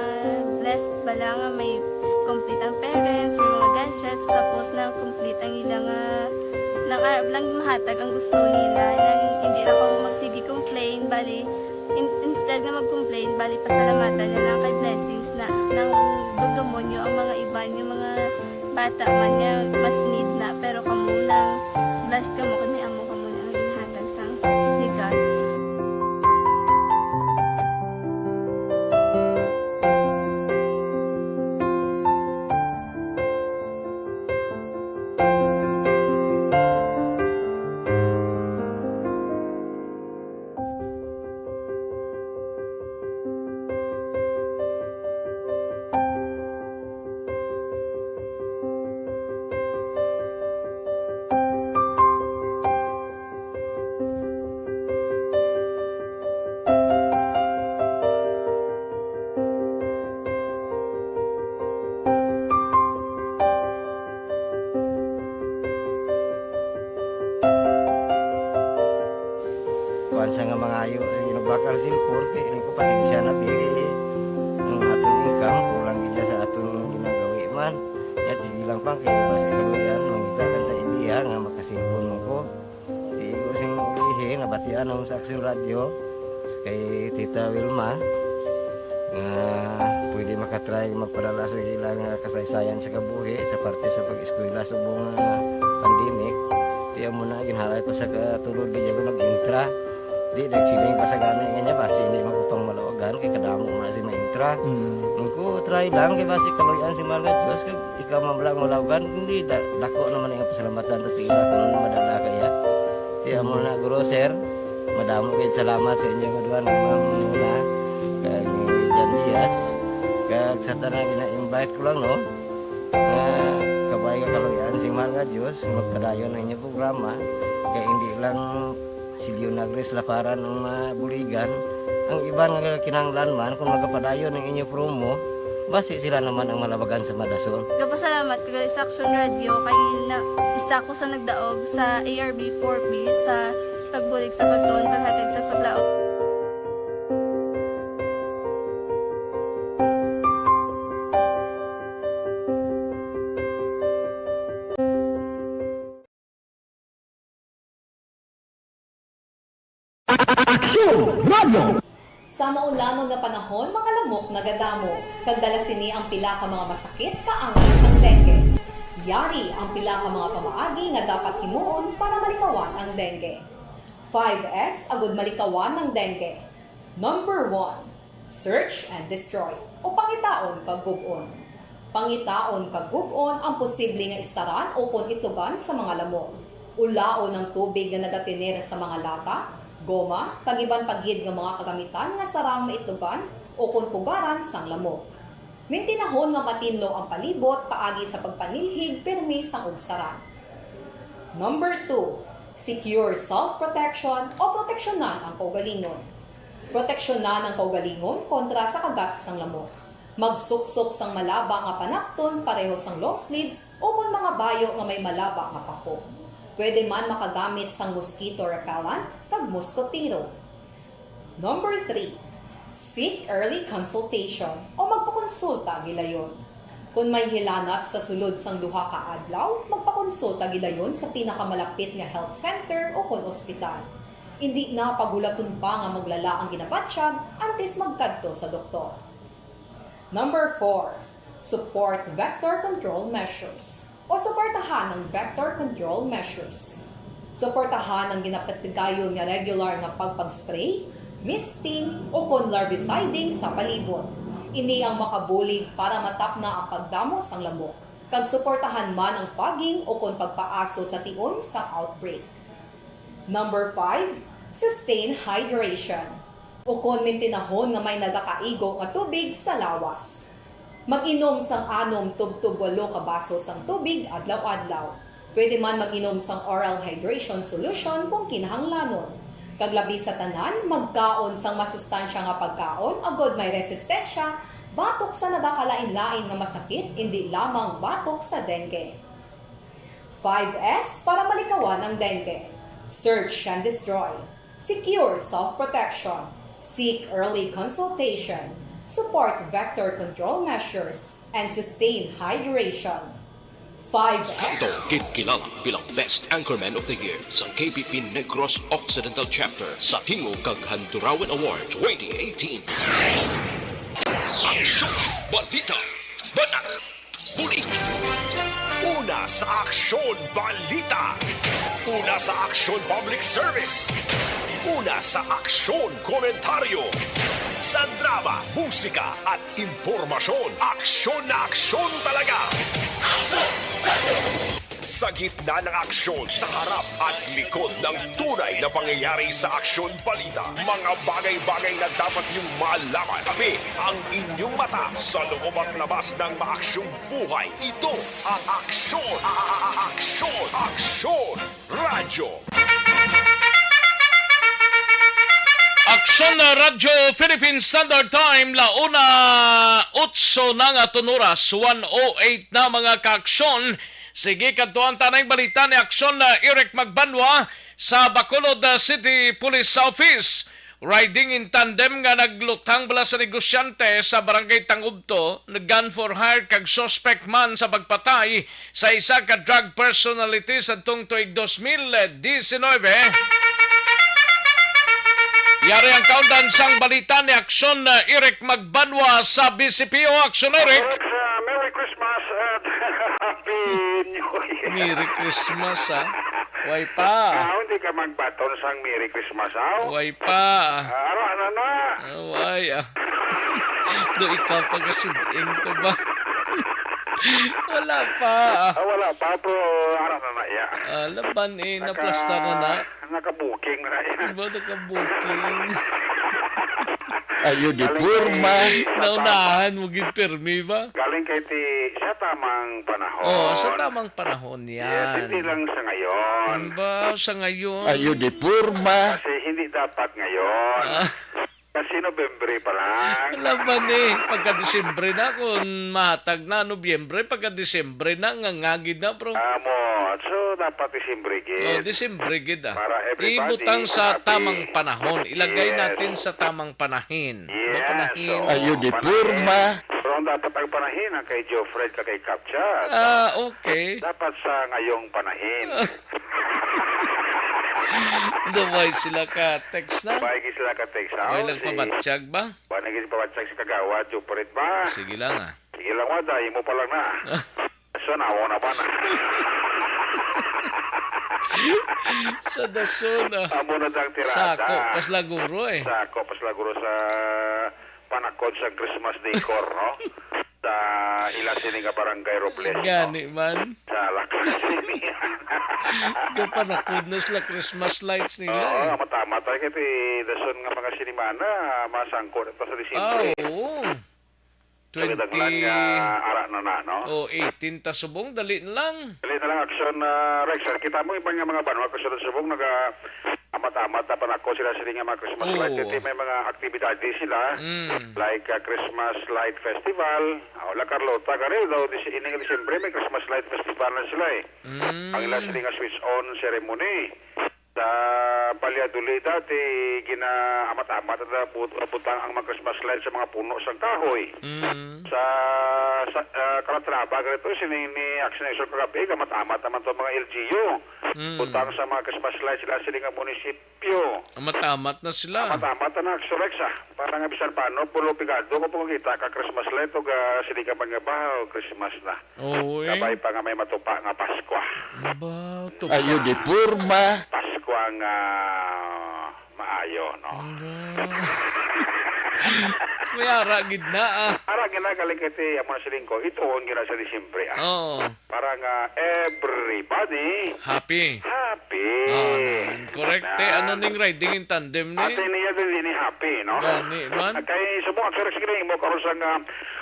blessed bala nga may complete ang parents, may mga gadgets, tapos na complete ang ila nga nang arab lang mahatag ang gusto nila, nang hindi na ko magsige complain, bali, in- instead nga mag-complain, bali, pasalamatan na lang kay blessings na nang dudumonyo ang mga iban, yung mga bata man nga mas need na, pero kamo lang, blessed kamo kay may amo kamo nga ginhatag sang ni God. Kuan sa nga mangayo sa ginabakal sin korte, ini ko pasensya na, diri ang aton income, kulang gid sa aton ginagawi man. Yat, sige lang pang, kay basi kaluyan, mangita lang ta ideya nga makasilpon man ko. Tigo sing ulihi, nabatian ako sa Aksyon Radyo, kay Tita Wilma, nga pwede makatry magpadala sa ilang, ah, kasaysayan sa kabuhi sa parte sa pag-eskwela subong nga pandemic. Ti amo na, ginhalay ko sa katulod, di ako nag-intra. Di, nagsiling pa sa gani nga niya, basi hindi man ko pang malawagan, kay kadamo man si maintra. Mm. Ang ko, try lang, kay basi kaluyan si mga Diyos, kag ikaw man lang malawagan, hindi, da-, dako naman ang pasalamatan ta sa ila kung madala kaya. Ti amo na, guro, sir, madamo kayo salamat sa inyo nga duha nga mga muna, kag ni Jan Diaz, kag sa tanan gina-invite ko lang, no, nga kabay nga kaluyan si mahal nga Diyos, magpadayon ang inyong programa, kay hindi lang si Leonardo Laparan ang mabuligan. Ang iban nga kinahanglan man, kung magapadayon ang inyo promo, basi sila naman ang malabagan sa madason. Gapasalamat ko gali sa Action Radio kay na, isa ko sa nagdaog sa A R B four B sa pagbulig sa pagtuon, paghatag sa paglaom. Aksyon Radio! Sa maulamon nga panahon, mga lamok nagadamo, kag dala sini ang pila ka mga masakit kaangay sang dengue. Yari ang pila ka mga pamaagi nga dapat himuon para malikawan ang dengue. Five S agud malikawan ang dengue. Number one, search and destroy, o pangitaon kag gub-on. Pangitaon kag gub-on ang posible nga istaran ukon itlogan sa mga lamok. Ulaon ang tubig nga nagatener sa mga lata, goma, kag iban pa gid nga mga kagamitan nga sarang maitlogan ukon pugaran sang lamok. Mintinahon nga matinlo ang palibot paagi sa pagpanilhig pirmi sang ugsaran. Number two, secure self-protection o proteksyonan ang kaugalingon. Proteksyonan ang kaugalingon kontra sa kagat sang lamok. Magsuksok sang malaba nga panakton pareho sang long sleeves ukon mga bayo nga may malaba nga pako. Pwede man makagamit sang mosquito repellent kag moskotero. Number three, seek early consultation o magpakonsulta gilayon. Kon may hilanat sa sulod sang duha ka adlaw, magpakonsulta gilayon sa pinakamalapit nga health center ukon ospital. Indi na paghulaton pa nga maglala ang ginabatyag antes magkadto sa doktor. Number four, Support vector control measures o suportahan ang vector control measures. Suportahan ang ginapatigayon nga regular nga pagpag-spray, misting, o kon larviciding sa palibot. Ini ang makabulig para matapna ang pagdamo sang lamok, kag suportahan man ang fogging o kon pagpaaso sa tion sang outbreak. Number five, sustain hydration. Ukon mintinahon nga may nagakaigo nga tubig sa lawas. Mag-inom sang anom tubtob walo ka baso sang tubig adlaw-adlaw. Pwede man mag-inom sang oral hydration solution kung kinahanglanon. Kag labi sa tanan, magkaon sang masustansya nga pagkaon agod may resistensya batok sa nagakalain-lain nga masakit, indi lamang batok sa dengue. Five S para malikawan ang dengue. Search and destroy. Secure self-protection. Seek early consultation. Support vector control measures. And sustain hydration. Five S. Kaido ginkilala bilang Best Anchorman of the Year sa K B P Negros Occidental Chapter sa Tingog kag Handurawan Award twenty eighteen. Aksyon, balita, banat, bulig. Una sa Aksyon Balita. Una sa Aksyon Public Service. Una sa Aksyon Komentaryo. Sa drama, musika, at impormasyon, aksyon na aksyon talaga. Sa gitna ng aksyon, sa harap at likod ng tunay na pangyayari sa Aksyon Balita, mga bagay-bagay na dapat niyong malaman. Kami ang inyong mata sa loob at labas ng maaksyong buhay. Ito ang Aksyon, a-, a-, a-, Aksyon, Aksyon Radyo. Aksyon na Radyo Philippine Standard Time, la una otso na nga tunuras, one oh eight na, mga kaaksyon. Sige, kadtuan ta na ang balita ni Aksyon na Eric Magbanwa sa Bacolod, uh, City Police Office. Riding in tandem nga naglutang bala sa negosyante sa Barangay Tangubto, gun for hire kag suspect man sa pagpatay sa isa ka drug personality sadtong tuig dos mil disinuybe. Yari ang kaundan sang balita ni Aksyon, uh, Eric Magbanwa sa B C P O. Aksyon, Eric. Correct, uh, Merry Christmas and Happy New Year. Merry Christmas, ha? Way pa. Ah, hindi ka magbaton sang Merry Christmas, aw? Way pa. Ah, ara na na. Ah, way, ah. Do ikaw pa gasid-ing to ba? Wala pa. Ah, wala pa, pero ara na na, ya. Ah, laban, eh, Naka-, naplastar na na. Naka-booking na, ya. Ba, naka-booking? Ayo di Galing porma. Kay sa Naunahan mo gid pirmi ba? Galing kay ti-, sa tamang panahon. Oh, sa tamang panahon yan. Yes, hindi lang sa ngayon. Ano ba? Sa ngayon? Ayo di porma. Kasi hindi dapat ngayon. Ah. Kasi Nobyembre pa lang. Wala ba ni? Pagka Disyembre na, kung mahatag na, Nobyembre, pagka Disyembre na, ngangagid na, bro. Amo, so dapat Disyembre gid. Oh, Disyembre gid, ah. Para everybody Ibutang sa happy. Tamang panahon. Ilagay Yes. natin sa tamang panahin. Ba Yes, panahin? Oo, Ayo di panahin. Porma. Pero ang dapat ang panahin ang kay Geoffrey ka kay Kapchat. Ah, okay. Dapat sa ngayong panahin. Daway sila ka text na. Daway gid sila ka text na. Daway lang pabatyag ba? Ba na gid pabatyag sa kagawad, Geoffrey ba? Sige lang, ah. Sige lang, wada, imo pa lang na. So, nawa na ba na? Sa dason, ah. Amo na dang tirada. Sako, paslaguro, eh. Sako, paslaguro sa panakod sa Christmas decor, no? Sa ila sini nga barangay Robles, no? Gani man. Sa Lacson. Gapanakod na sila Christmas lights nila, Oo, eh. Mata-mata kay ti dason nga mga sinimana, masangko na ta sa Disyembre. Ah, oo. Sa kadaglan nga Twenty, ara na na, no? Oh, eighteen ta subong, dali na lang. Dali na lang, Aksyon, ah, Rex. Kita mo, iban nga mga banwa, kasunod subong, naga-amat-amat na panako sila sini nga mga Christmas Oo. light. Kaya may mga aktibidades sila, Mm. like, ah, Christmas Light Festival. Oh, La Carlota, gani daw, dis-, ini nga Disyembre, may Christmas Light Festival na sila, eh. Mm. Ang ila sini nga switch on ceremony. Sa Valladolid dati, gina-amat-amat na but-, butang ang mga Christmas light sa mga puno sang kahoy. Mm. Sa, sa, ah, Calatrava, ganito, sini ni Action Action kagabi, amat-amat naman to mga L G U. Mm. Butang sa mga Christmas light sila, sila nga munisipyo. Amat-amat na sila. Amat-amat na, Action Rex, ah. Para nga bisan paano, pulo pigado ko pagkita ka Christmas light, o ga, sili ka man nga ba, o Christmas na. Oo, eh. Kabay pa nga may matupa nga Paskwa. Aba, tupa. Ayo, di porma. Paskwa nga maayo, no? Aba. May ara gid na, ah. Ara gid na, galing kay ti, amo na siling ko, ito ang gina sa Disyembre, ah. Oo. Para nga everybody Happy. Happy. Ah, correct. Te, ano ning riding in tandem ni? Ate niya din ini happy, no? Gani, man. Kay subong, Action Rex, gini mo karon sa nga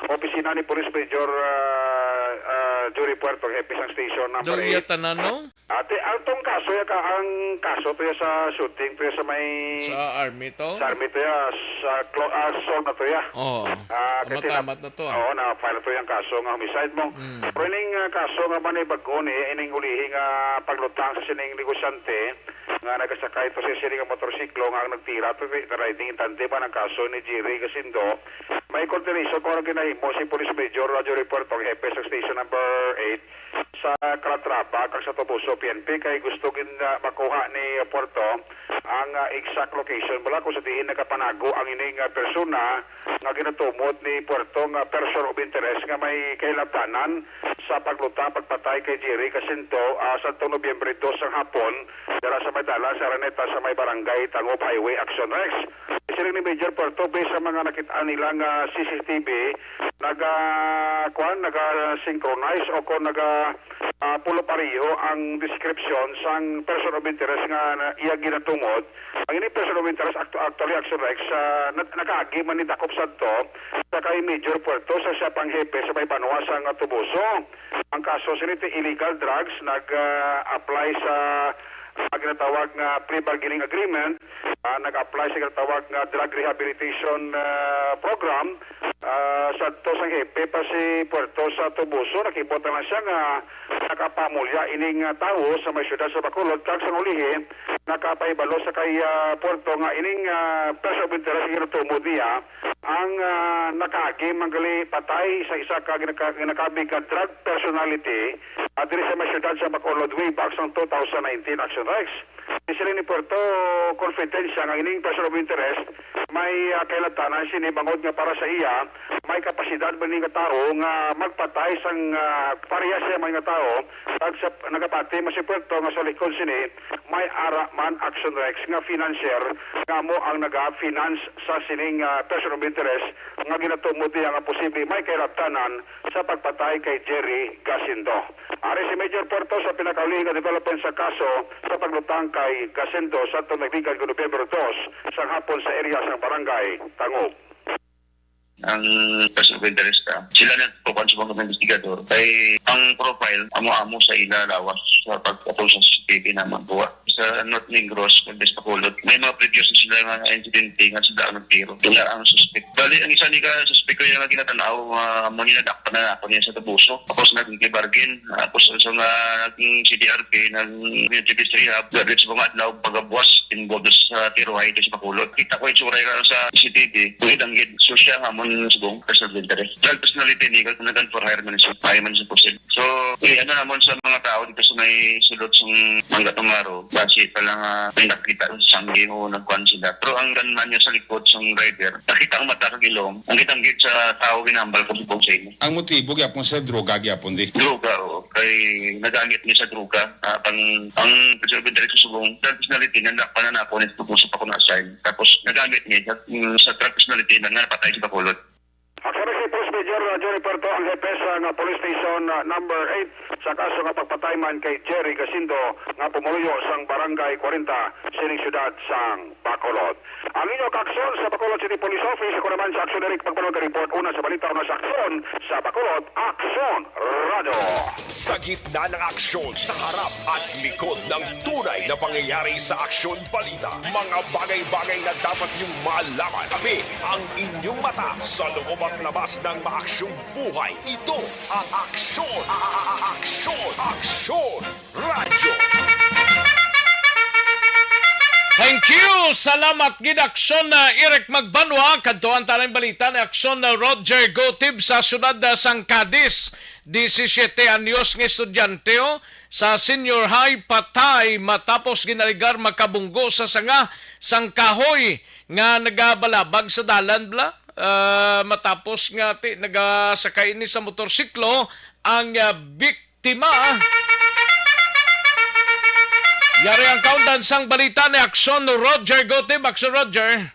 opisina ni Police Major, ah, ah, Jory Puerto, F P S ang station number Daw iya eight. Tanan, no? Ate, ang tong kaso ya ka, ang kaso to ya sa shooting to ya sa may Sa army to? Sa army to ya, sa clo-, ah, assault na to ya. Oh, Ah, kasi na, amat-amat na to, ah. Oo, na-file na to yung kaso nga homicide mo. Mm. Pero ining, ah, kaso nga man ay bag-o ni, ining ulihi nga paglutang sa sining negosyante nga nagasakay to sa sining motorsiklo nga ang nagtira to, eh, na riding in tandem man ang kaso ni Jerry Gasindo. May coordination ko nga ginahimo si Police Major Roger Puerto, ang F S sa Station Number eight sa Calatrava kag sa Toboso P N P, kay gusto gid, ah, makuha ni Puerto ang, ah, exact location bala kung sa diin nagapanago ang ining, ah, persona nga ginatumod ni Puerto nga person of interest nga may kahilabtanan sa paglutang pagpatay kay Jerry Jacinto, ah, sa Nobyembre dos sang hapon, dira sa may dalan sa Araneta sa may barangay Tangub Highway. Action Rex. Siling ni Major Puerto, based sa mga nakit-an nila nga C C T V, naga, kuan, naga-synchronize o kon naga, ah, pulo pareho ang description sang person of interest nga na, iya ginatumod. Ang ini person of interest actu-, actually, Action Rex, ah, nag-, nakaagi man ni dakop sadto sa kay Major Puerto sa siya pang hepe sa may banwa sa nga Tubuso. Ang kaso sini ti illegal drugs, nag, ah, apply sa, ah, ginatawag nga plea bargaining agreement, ah, nag-apply sa ginatawag nga drug rehabilitation, ah, program, ah, sadto sang hepe pa si Puerto sa Tubuso. Nakibot naman siya nga nakapamulya ining, ah, tawo sa may siyudad sa Bacolod, kag sa ulihi, nakapahibalo sa kay, ah, Puerto nga ining, ah, person of interest nga ginatumod niya ang, ah, nakaagi man gali patay sa isa ka ginaka-, ginakabig nga drug personality, ah, diri sa may siyudad sa Bacolod way back sang two thousand nineteen. Action Rex. Siling ni Puerto, confident siya nga ining person of interest may, ah, kahilabtanan sini bangod nga para sa iya may kapasidad man ni nga tawo nga magpatay sang, ah, pareha siya man nga tawo, kag sa nagapati man si Puerto nga sa likod sini may ara man, Action Rex, nga financier nga amo ang naga-finance sa sining, ah, person of interest nga ginatumod niya nga posible may kahilabtanan sa pagpatay kay Jerry Jacinto. Ari si Major Puerto sa pinakauli nga development sa kaso sa paglutang kay Jacinto sa atong nagligad nga Nobyembre dos sang hapon sa area sang Barangay Tangub. Ang person of interest, ah, sila nagkukuan sa mga investigador. Kay ang profile, amo-amo sa ila lawas sa pagkatong sa C C T V na magbuwa. Sa North Negros, North Bacolod, may mga previous na sila nga insidente nga sila ang nagtiro. Sila ang suspect. Bali, ang isa ni ka suspect ko yung nga ginatanaw, ah, amo ni nadakpan na ako niya sa Tubuso. Tapos naging bargain. Tapos sa nga naging C D R P, nag-, G B S Rehab, graduate sa mga adlaw, pagabuas, involved sa tiro ay sa Bacolod. Kita ko itsura ka sa C C T V, kung itanggid, so siya nga mo subong, personal interest. Drug personality ni, nag-gun for hire man siya, ay man siya pusil. So, eh, ano naman sa mga tao dito sa may sulod sa Mangga Tumaro, base pa lang, ah, may nakita sa sangge o nagkuhan sila. Pero ang gunman niya sa likod sa driver, nakita ang mata kag ilong. Ang kitang gid sa tao, ginambal ko subong sa imo. Ang motibo gyapon, sir, droga gyapon di? Droga, oo. Kay nagamit niya sa droga. Ah, pang, ang pagsabi diri sa subong, drug personality, nandak pa na ako, nagtutuso pa ko na assign. Tapos nagamit niya sa, mm, sa drug personality na napatay sa Bacolod. Aksyon si Police Major, uh, Johnny Puerto, ang hepe sa nga Police Station, uh, number eight sa kaso nga pagpatay man kay Jerry Gasindo nga pumuluyo sang Barangay kwarenta sining siyudad sang Bacolod. Ang inyo kaaksyon sa Bacolod City Police Office, ako naman sa Aksyon Eric Pagpanong report una sa balita, una sa aksyon sa Bacolod, Aksyon Radyo. Sa gitna ng aksyon, sa harap at likod ng tunay na pangyayari sa Aksyon Balita, mga bagay-bagay na dapat niyong malaman. Kami ang inyong mata sa loob at labas ng maaksyong buhay. Ito ang Aksyon, a-, a-, a-, Aksyon, Aksyon Radyo. Sa Salamat gid, Aksyon na Eric Magbanwa. Kadtuan ta ning balita ni Aksyon na Roger Gotib sa siyudad na sang Cadiz. Disisiete anyos nga estudyante, oh, sa senior high patay matapos ginaligar makabunggo sa sanga sang kahoy nga nagabalabag sa dalan, bla. Ah, matapos nga ti nagasakay ini sa motorsiklo ang, ah, biktima. Yari ang kaundan sang balita ni Aksyon Roger Gotib. Aksyon Roger.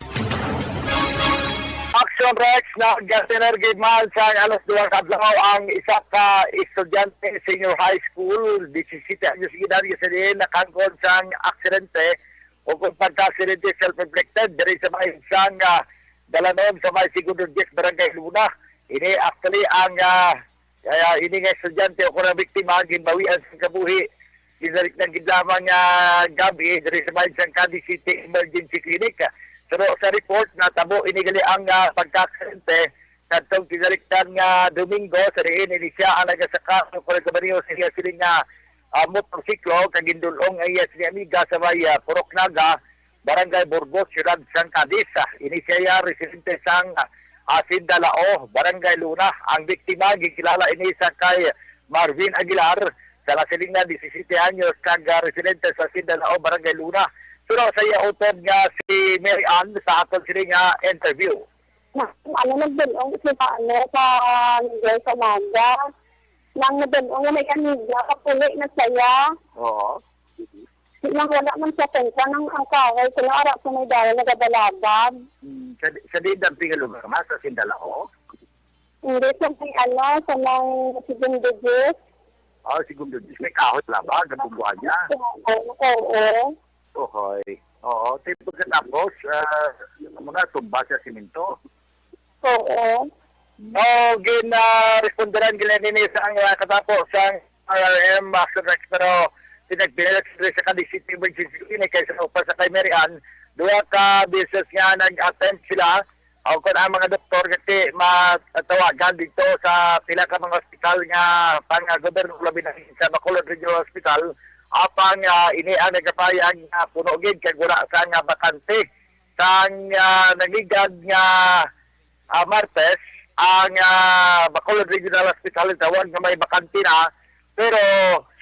Action Rex, nagsinergid man sang alas dua ka adlaw ang isa ka estudyante senior high school, disisiete anyos edad, nga sa diin nakangkon sang aksidente o kung pagka-aksidente self-inflicted diri sa may sang, ah, dalanon sa may Segundo Diez, Barangay Luna. Ini actually ang, ah, kaya ini nga estudyante o kung biktima ginbawian sa kabuhi. Ginalik na gid lamang nga gabi diri sa may sang Cadiz City Emergency Clinic. Pero sa report, natabo ini gali ang, ah, pagka-aksidente kadtong tinalikdan nga Domingo, sa diin ini siya ang nagasaka sa Corregaminos sa iya siling nga, ah, motorsiklo, kag gindul-ong ang iya siling amiga sa may, ah, Purok Naga, Barangay Burgos, Siyudad sang Cadiz. Ah, ini siya ya residente sang, ah, Hacienda Lao, Barangay Luna. Ang biktima gikilala ini sa kay Marvin Aguilar, sa nasiling na disisiete anyos, kag, ah, residente sa Hacienda Lao, Barangay Luna. Pero sa iya utod nga si Mary Ann sa aton sini nga interview. Na, ano, nagdulong sila, ano, sa Miguel sa Naga. Nang nagdulong nga may amiga, kapuli na saya. Oo. Nang wala man siya kwenta, nang ang kahoy, kung ara sa may dalan, nagabalabag. Hmm, sa, sa di damping nga lugar, ma, sa Sindalao? Hindi, sa may, ano, sa may Segundo Diez. Ah, Segundo Diez. May kahoy na ba? Nabungguan niya? Oo, oo. Okay. Oo. Tapos, ah, mga tumba sa simento. Oo. O, gin, ah, responderan gila nini sa ang, ah, katapo sang R R M, ah, Action Rex, pero pinagpinala sila sa Cadiz City Emergency Clinic kay sa upas sa kay Mary Ann, duha ka beses nga nag-attempt sila. O, kung ang mga doktor kasi matawagan dito sa pila ka mga ospital nga pang, ah, gobyerno, labi na sa Bacolod Regional Hospital, apang, ah, ini ang nagapayag nga puno gid kag wala sa nga bakante. Sang, ah, nagligad nga, ah, Martes, ang, ah, Bacolod Regional Hospital nagtawag nga may bakante na, pero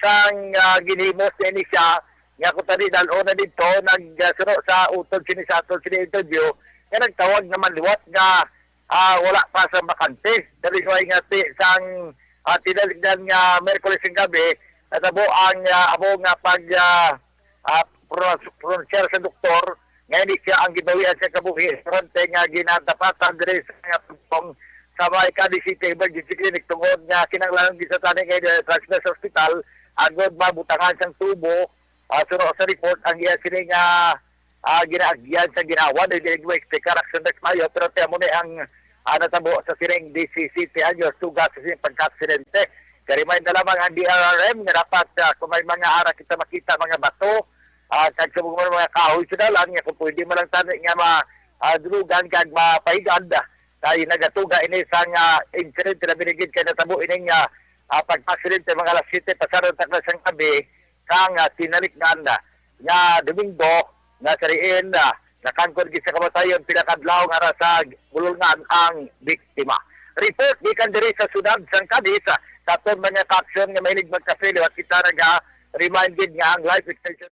sang, ah, ginhimos na ini siya, nga kung tani dal-o na dito, nagsuno sa utod sini sa aton sini interview, nga nagtawag naman liwat nga, ah, wala pa sa bakante. Dali nga ti sang, ah, tinaligdan nga Miyerkules ng gabi, natabo ang, ah, amo nga pag, ah, ah, pro-, pronunsyar sa doktor nga ini siya ang gibawian sa kabuhi, durante nga ginadapatan diri sa nga pagpong sa may Cadiz City Emergency Clinic tungod nga kinahanglan gid sa tani nga transfer sa ospital agod mabutangan sang tubo. Ah, suno sa report, ang iya sini nga, ah, ginaagyan sa ginawa, dili mo explicar action next mayo, pero ti amo ni ang, ah, natabo sa sining disisiete anyos, suga sa sining pagka-aksidente. Karimain na lamang ang D R R M nga dapat, ah, kung may mga ara kita makita, mga bato, ah, kag sa mga, mga kahoy sa dalan, nga kung pwede man lang tani nga ma-, ah, dulugan kag mapahigan, ah, kay nagatuga ini sang, ah, insidente na binigid kay natabo ining, ah, ah, pagpasidente mga alas siyete pasado takna sang gabi, kang, ah, tinalikdan, ah, nga Domingo, nga sa diin, ah, nakangkon gid sa kamatayon pila ka adlaw nga ara sa bulungan ang biktima. Report gikan diri sa siyudad sang Cadiz, ah, sa aton mga ka-aksyon nga mahilig magkape, liwat kita naga-remind gid nga ang life extension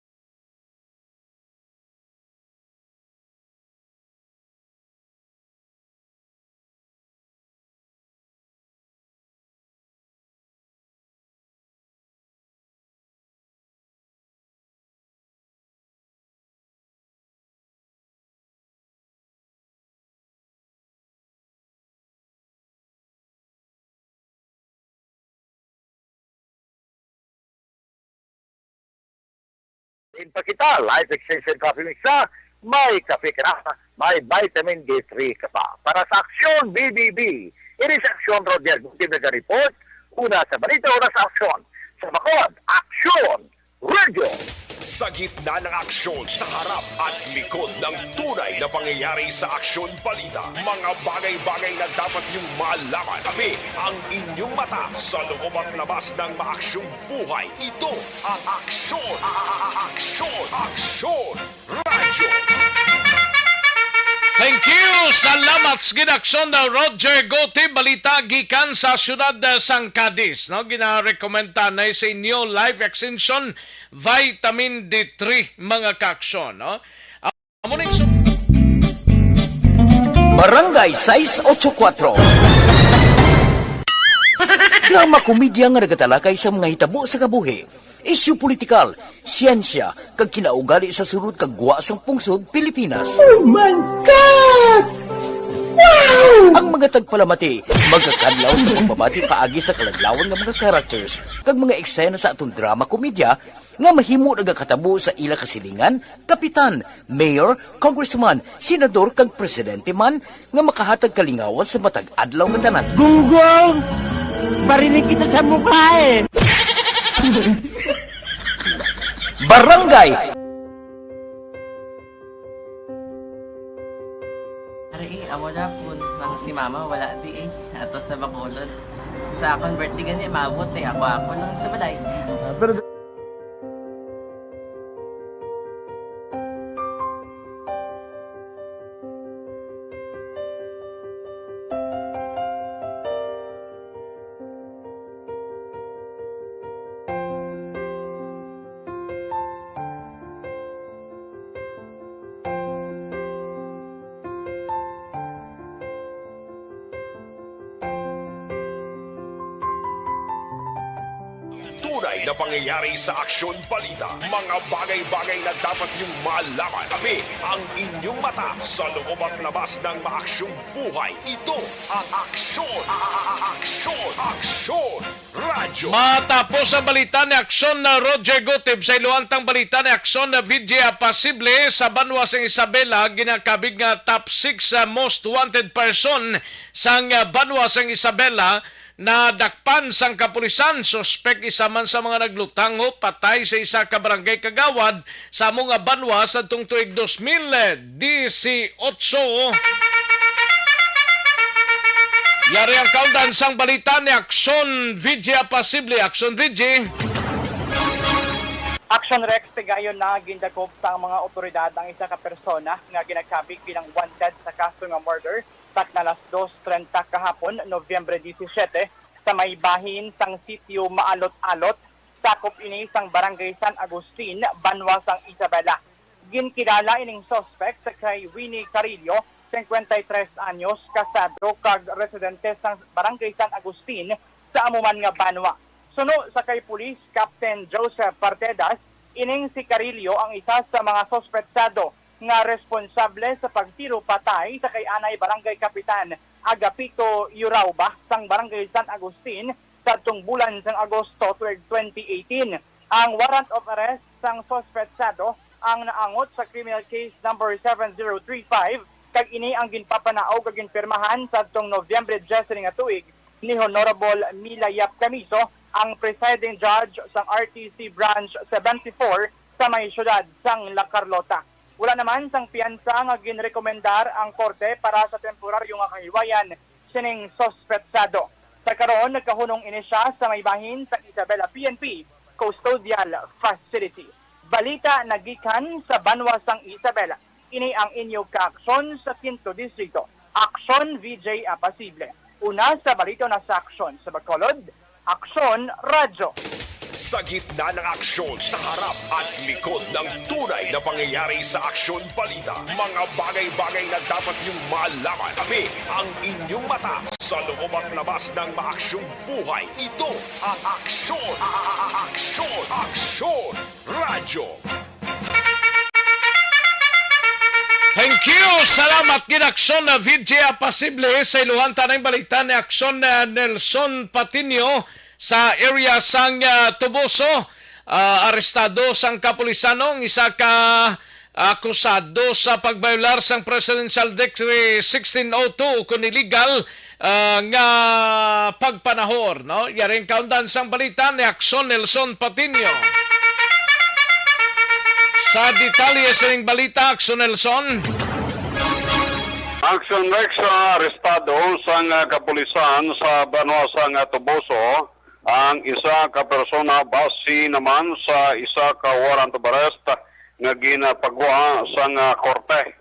Din pa kita, Life Extension Coffee Mix sa may kape ka na, may vitamin D three ka pa. Para sa Aksyon B B B, ini sa Aksyon Roger Gutib naga-report, una sa balita, una sa aksyon. Sa Bacolod, Aksyon Radio. Sa gitna ng aksyon, sa harap at likod ng tunay na pangyayari sa Aksyon Balita, mga bagay-bagay na dapat niyong malaman. Kami ang inyong mata sa loob at labas ng maaksyong buhay. Ito ang Aksyon, a-, a-, a-, Aksyon, Aksyon Radio. Thank you. Salamat sa ginaksyon na Roger Goti. Balita gikan sa siyudad, uh, sang Cadiz, no? Ginarekomenda na sa inyo Life Extension Vitamin D three, mga kaaksyon, no? Amo ning sub- Barangay sais ocho kuatro. Drama komedya nga nagatalakay sa mga hitabo sa kabuhi, isyu politikal, siyensya, kag kinaugali sa sulod kag gwa sang pungsod Pilipinas. Oh my God! Wow! Ang mga tagpalamati magakadlaw sa pagbabati paagi sa kaladlawan nga mga characters kag mga eksena sa aton drama komedya nga mahimo nagakatabo sa ila kasilingan, kapitan, mayor, congressman, senador, kag presidente man nga makahatag kalingawan sa matag adlaw nga tanan. Gunggong! Barinig kita sa mukha eh! Barangay Ari, eh, amo na po nang si mama wala di eh. Ato sa Bacolod. Sa akon birthday gani, maabot eh. Ako, ako lang sa balay. Ah, pero Tunay na pangyayari sa aksyon balita. Mga bagay-bagay na dapat niyong malaman. Kami ang inyong mata sa loob at labas ng maaksyong buhay. Ito ang aksyon. A-, a-, a-, aksyon. Aksyon. Radyo. Matapos ang balita ni Aksyon na Roger Gutib, sa iluhantang balita ni Aksyon na V J Apasible, sa banwa sang Isabela, ginakabig nga top six sa most wanted person sang, ah, banwa sang Isabela, nadakpan sang kapulisan. Suspek isa man sa mga naglutangho patay sa isa ka barangay kagawad sa amo nga banwa sadtong tuig dos mil disiotso. Yari ang kaundan sang balita ni Aksyon V G Apasible. Aksyon V G. Aksyon Rex, tigayon na gindakop sang mga otoridad ang isa ka persona nga ginakabig bilang wanted sa kaso nga murder, takna alas dos trenta kahapon, Nobyembre disisiete, sa may bahin sang sitio Maalot-alot, sakop ini sang Barangay San Agustin, banwa sang Isabela. Ginkilala ining suspect kay Winnie Carillo, singkwenta y tres anyos, kasado kag residente sang Barangay San Agustin sa amo man nga banwa. Suno sa kay Police Captain Joseph Partedas, ining si Carillo ang isa sa mga suspetsado nga responsable sa pagtiro patay sa kay anay Barangay Kapitan Agapito Yurauba sang Barangay San Agustin sadtong bulan sang Agosto tuig twenty eighteen. Ang warrant of arrest sang suspetsado ang naangot sa criminal case number seven zero three five, kag ini ang ginpapanaog kag ginpirmahan sadtong Nobyembre diyes sini nga tuig ni Honorable Mila Yap Camiso, ang presiding judge sang R T C Branch seventy-four sa may siyudad sang La Carlota. Wala naman sang piyansa nga ginrekomendar ang korte para sa temporaryo nga kahiwayan sining suspetsado. Sa karon, nagkahunong ini sia sa may bahin sa Isabela P N P Custodial Facility. Balita nagikan sa banwa sang Isabela. Ini ang inyo kaaksyon sa Quinto Distrito. Aksyon V J Apasible. Una sa balita na sa aksyon sa Bacolod, Aksyon Radyo. Sa gitna ng aksyon, sa harap at likod ng tunay na pangyayari sa aksyon balita, mga bagay-bagay na dapat niyong malaman. Kami ang inyong mata sa loob at labas ng maaksyong buhay. Ito ang aksyon, a-, a-, a-, aksyon, aksyon, radyo. Thank you. Salamat gid, Aksyon na V J Apasible. Sa iluhan ta ning balita ni Aksyon na Nelson Patino sa area sang, ah, Toboso. Ah, arestado sang kapulisan ang isa ka akusado sa pagbayolar sang Presidential Decree sixteen oh two, kung illegal ah, nga pagpanahor, no? Yaring kaundan sang balita ni Aksyon Nelson Patino. Sa detalye sining balita, Aksyon Nelson. Aksyon Rex, ah, arestado sang, ah, kapulisan sa banwa sang, ah, Toboso ang isa ka persona base naman sa isa ka warrant of arrest nga ginapagwa sang, ah, korte.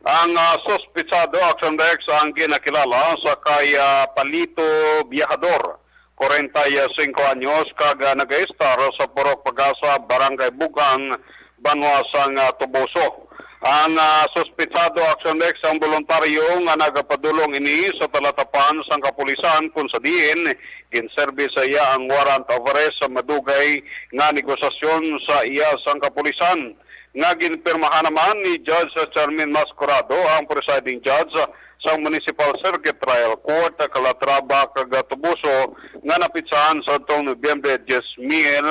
Ang, ah, suspitsado, Action Rex, ang ginakilala sa kay, ah, Palito Viajador, kwarenta y singko anyos, kag, ah, nagaistar sa Purok Pag-asa, Barangay Bugang, banwa sang, ah, Toboso. Ang, ah, suspitsado, Action Rex, ang boluntaryo nga nagapadulong ini sa talatapan sang kapulisan, kung sa diin ginserbi sa iya ang warrant of arrest sa madugay nga negosasyon sa iya sang kapulisan, nga ginpirmahan naman ni Judge Charmin Mascorado, ang presiding judge sang Municipal Circuit Trial Court, Calatrava kag Toboso, nga napitsahan sa atong Nobyembre diyes mil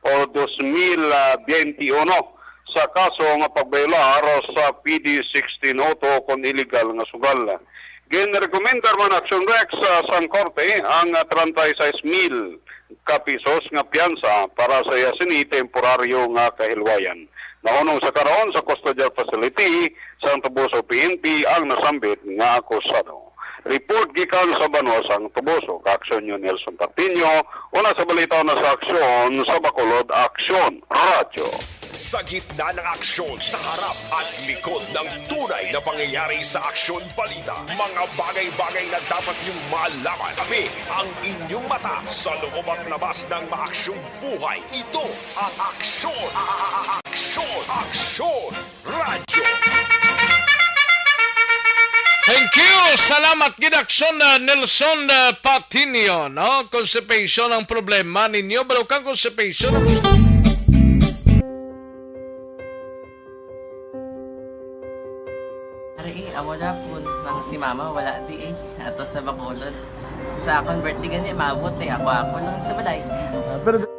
o dos mil biyente uno sa kaso nga pagbayolar sa P D sixteen oh two kon illegal nga sugal. Ginrekomendar man, Action Rex, ah, sang korte ang, ah, treinta y seis mil ka pisos nga piyansa para sa iya sini temporaryo nga kahilwayan. Nahunong sa karon sa custodial facility sang Toboso P N P ang nasambit nga akusado. Report gikan sa banwa sang Toboso, ka-aksyon niyo Nelson Patiño, una sa balita, una sa aksyon, sa Bacolod, Aksyon Radyo. Sa gitna ng aksyon, sa harap at likod ng tunay na pangyayari sa Aksyon Balita, mga bagay-bagay na dapat niyong malaman. Kami ang inyong mata sa loob at labas ng maaksyong buhay. Ito ang Aksyon, Aksyon, Aksyon Radyo. Thank you. Salamat gid, Aksyon, ah, Nelson, ah, Patiño, no? Constipation ang problema ninyo, bro, kang constipation ang gusto. Ari, eh, amo na po, nang si mama wala di, eh. Ato sa Bacolod. Sa akon birthday gani, maabot, eh. Ako, ako lang sa balay. Ah, pero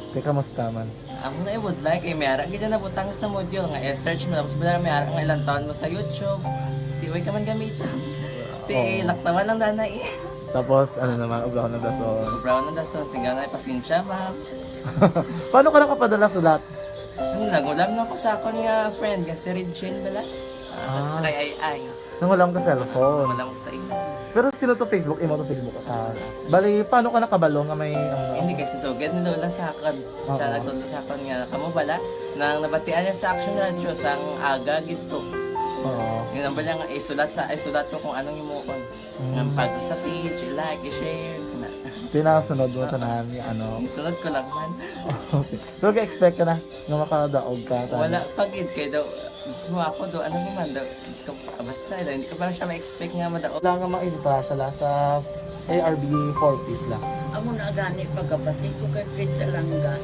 Te, kamusta man? Amo na, eh, budlay kay may ara gid na nabutang sa module nga i-search mo, tapos bala may ara nga ilang taon mo sa YouTube. Di, way ka man gamiton. Ti, oo, laktawan lang dana, eh. Tapos, ano naman, ubrahon ng dason. Ubrahon ng dason, singga nga, pasensya, ma'am. Paano ka nakapadala sulat? Ano, nag-ulam na ko sa akon nga friend, nga si Regine bala. Ah, ah, sa kay Ay Ay. Nangulam ka cellphone? Nangulam ko sa imo. Pero sino to Facebook? Imo to Facebook? Ah, bali, paano ka nakabalo nga may, ano? Hindi, kay si Sugad ni Lola sa akon. Siya, oo, nagtudlo sa akon nga, kamo bala, nang nabatian niya sa Action Radio, sang aga gid to. Oo. Yun ang bala nga, isulat sa, isulat ko kung anong imuon. Mm. Nga pag sa page, i-like, i-share, kana. Tinasunod mo, ah, tanan, ano? Isunod ko lang man. Okay. Pero ka-expect ka na nga makadaog ka, tanan? Wala pa gid, kay daw, mismo ako daw, ano naman daw, Diyos ko, basta daw, hindi ko pa siya ma-expect nga madaog. Wala nga maibutang sila sa A R B four Ps lang. Amo na gani pagkabati ko kay Fred Salanga,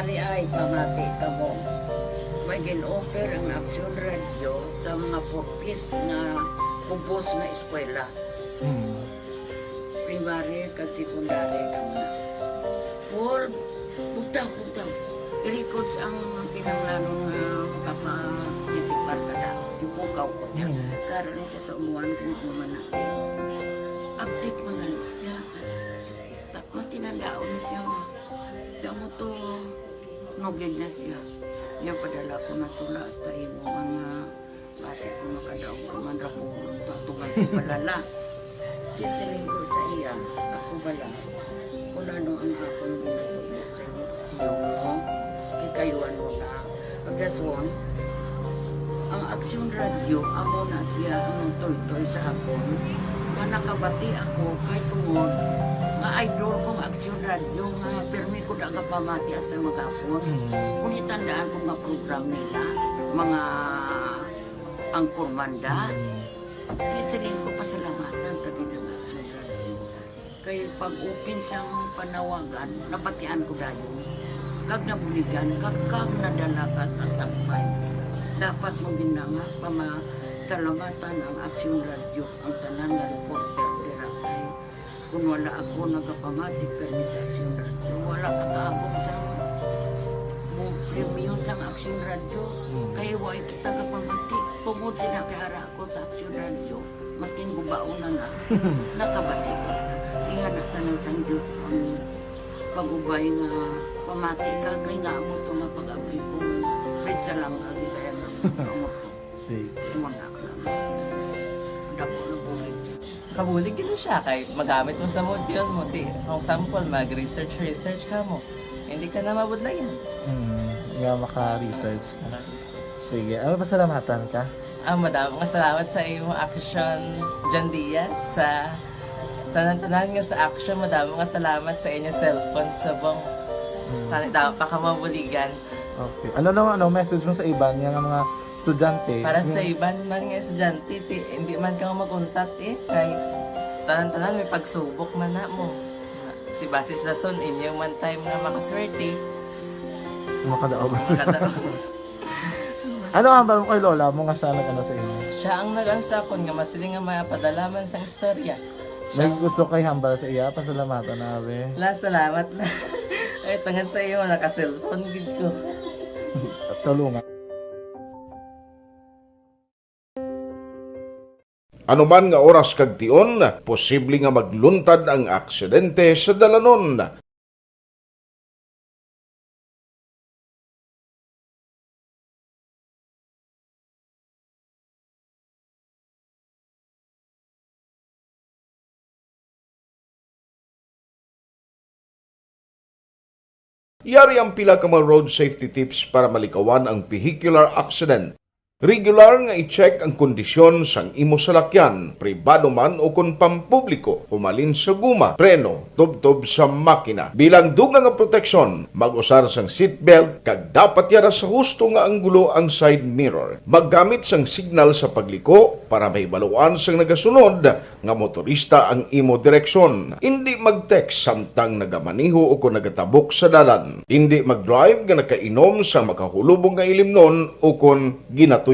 ari ay pamati kamo. May gin-offer ang Action Radio sa mga four Ps nga kubos nga eskwela. Hmm. Primary kag secondary kamo na. Paul, bugtaw, bugtaw. I-records ang kinahanglanon nga makapa-, participar ka na. Ipukaw ko niya. Hmm. Karon ni siya sa umuan kung ano man na. Update man na siya. Ta-, matinandaon na siya, ma. Damo to, nugid na siya. Niya padala ko na tula hasta imo mga Basi ko makadaog ka man ra ko, tatuman ko balala. Di siling ko sa iya, ako bala, kung ano ang akong ginatudlo sa imo, tiyo mo, kikayuan mo na. Pagdason, ang Aksyon Radio, amo na siya ang nagtoytoy sa akon. Nga nakabati ako, kay tungod, nga idol kong Aksyon Radio, nga pirmi ko daga pamati hasta maghapon. Mm. Kung itandaan ko nga program nila, mga Ang Kurmanda. Mm. Kaya siling ko, pasalamatan ta gid ang Action Radio. Kay pag-open sang panawagan, nabatian ko dayon. Kag nabuligan, kag, kag nadala ka sa tampay. Dapat mo gid na nga pamasalamatan ang Action Radio, ang tanan nga reporter dira kay Wala ako nagapamati kani sa Aksyon Radyo. Wala ka kaabot sa mo premyo sang Aksyon Radyo. Hmm. Kay wala kita kapamati. Tungod sina kay ara ako sa Aksyon Radyo. Maskin gubaon na na. Nakabati ko. Ingana tanan sang Diyos ang pag-ubay nga pamati ka kay nga amo to nga pag-abri ko. Pizza lang ang gitayan ng amo to. Sige. Imo na lang. Dako na bulig. Kabulig gid siya kay magamit mo sa module mo. Di, for example, mag-research, research ka mo. Hindi ka na mabudlayan. Hmm, nga maka-research ka. Maka-research. Sige, ano, pasalamatan ka? Ah, madamo nga salamat sa imo Aksyon, John Diaz, sa tanan-tanan nga sa Aksyon. Madamo nga salamat sa inyo cellphone subong. Hmm. Tani daw pa ka mabuligan. Okay. Ano naman, ano message mo sa iban nga mga estudyante? Para sa Yung iban man nga estudyante, ti, hindi man ka mag-untat eh. Kay tanan-tanan may pagsubok man na mo. Ti basis lason inyo man time nga makaswerte. Makadaog. Makadaog. Ano ang hambal mo kay lola mo nga siya nag-ano sa imo? Siya ang nag-ano sa akon nga masiling nga mapadala man sang istorya. May Siya gusto kay hambal sa iya, pasalamatan na, be. La, salamat na. Ay, tungod sa iyo, naka-cellphone gid ko. Tulungan. Anuman nga oras kag tion, posible nga magluntad ang aksidente sa dalanon. Yari ang pila ka mga road safety tips para malikawan ang vehicular accident. Regular nga i-check ang kondisyon sang imo salakyan, pribado man o kon pampubliko, humalin sa guma, preno, tubtob sa makina. Bilang dugang nga proteksyon, mag-usar sang seatbelt kag dapat yara sa husto nga anggulo ang side mirror. Maggamit sang signal sa pagliko para mahibaluan sang nagasunod nga motorista ang imo direksyon. Indi mag-text samtang nagamaneho o kon nagatabok sa dalan. Indi mag-drive nga nakainom sa makahulubong nga ilimnon o kon ginatuyo.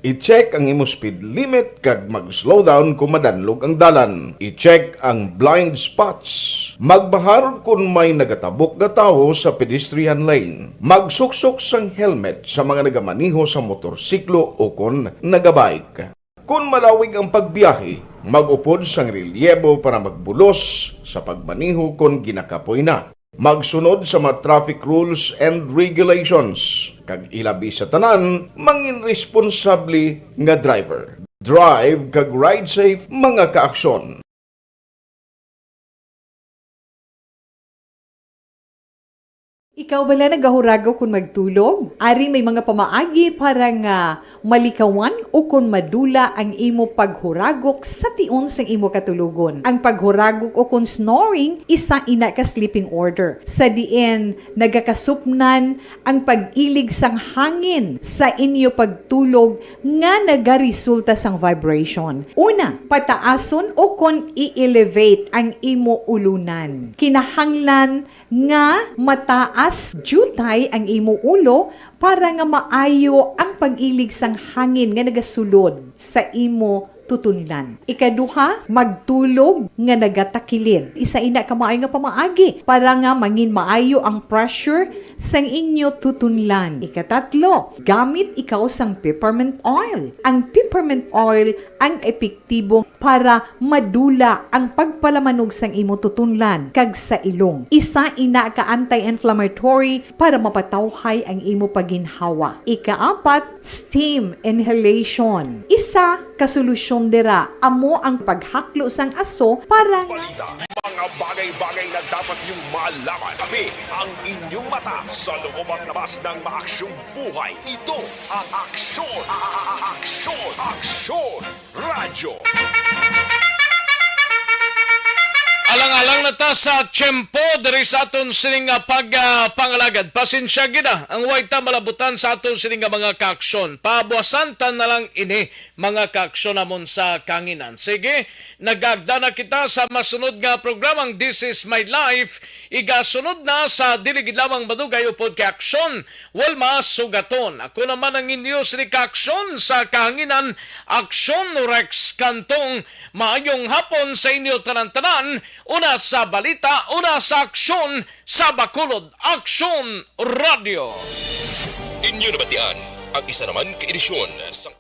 I-check ang imo speed limit kag mag-slow down kon madanlog ang dalan. I-check ang blind spots. Magbahar kon may nagatabok nga tawo sa pedestrian lane. Magsuksok sang helmet sa mga nagamaneho sa motorsiklo o kon nagabike. Kon malawig ang pagbiyahe, mag-upod sang relyebo para magbulos sa pagmaneho kon ginakapoy na. Magsunod sa mga traffic rules and regulations, kag ilabi sa tanan, mangin responsable nga driver. Drive kag ride safe, mga kaaksyon. Ikaw bala nagahuragok kon magtulog? Ari may mga pamaagi para nga malikawan ukon madula ang imo paghuragok sa tion sang imo katulogon. Ang paghuragok ukon snoring, isa ina ka sleeping order, sa diin nagakasupnan ang pag-ilig sang hangin sa inyo pagtulog nga nagaresulta sang vibration. Una, pataason ukon i-elevate ang imo ulunan. Kinahanglan nga mataas diutay ang imo ulo para nga maayo ang pag-ilig sang hangin nga nagasulod sa imo tutunlan. Ikaduha, magtulog nga nagatakilid. Isa ina ka maayo nga pamaagi para nga mangin maayo ang pressure sang inyo tutunlan. Ikatatlo, gamit ikaw sang peppermint oil. Ang peppermint oil ang epektibo para madula ang pagpalamanog sang imo tutunlan kag sa ilong. Isa ina ka anti-inflammatory para mapatawhay ang imo pagginhawa. Ikaapat, steam inhalation. Isa ka solusyon dira amo ang paghaklo sang aso para nga Balita, mga bagay-bagay na dapat niyong malaman. Kami ang inyong mata sa loob at labas ng maaksyong buhay. Ito ang Aksyon, a-, a-, a-, Aksyon, Aksyon Radyo. Alang-alang na ta sa tiyempo diri sa aton sining nga pag, ah, pangalagad. Pasensya gid, ah, ang way ta malabutan sa aton sining nga mga kaaksyon. Pabuasan ta na lang ini, mga kaaksyon namon sa kahanginan. Sige, nagagda na kita sa masunod nga programang This Is My Life. Igasunod na sa dili gid lamang madugay upod kay Aksyon, Walma Sugaton. Ako naman ang inyo sining kaaksyon sa kahanginan, Aksyon Rex Cantong. Maayong hapon sa inyo tanan-tanan. Una sa balita, una sa aksyon, sa Bacolod Aksyon Radio. Inyo nabatian ang isa naman ka edisyon sang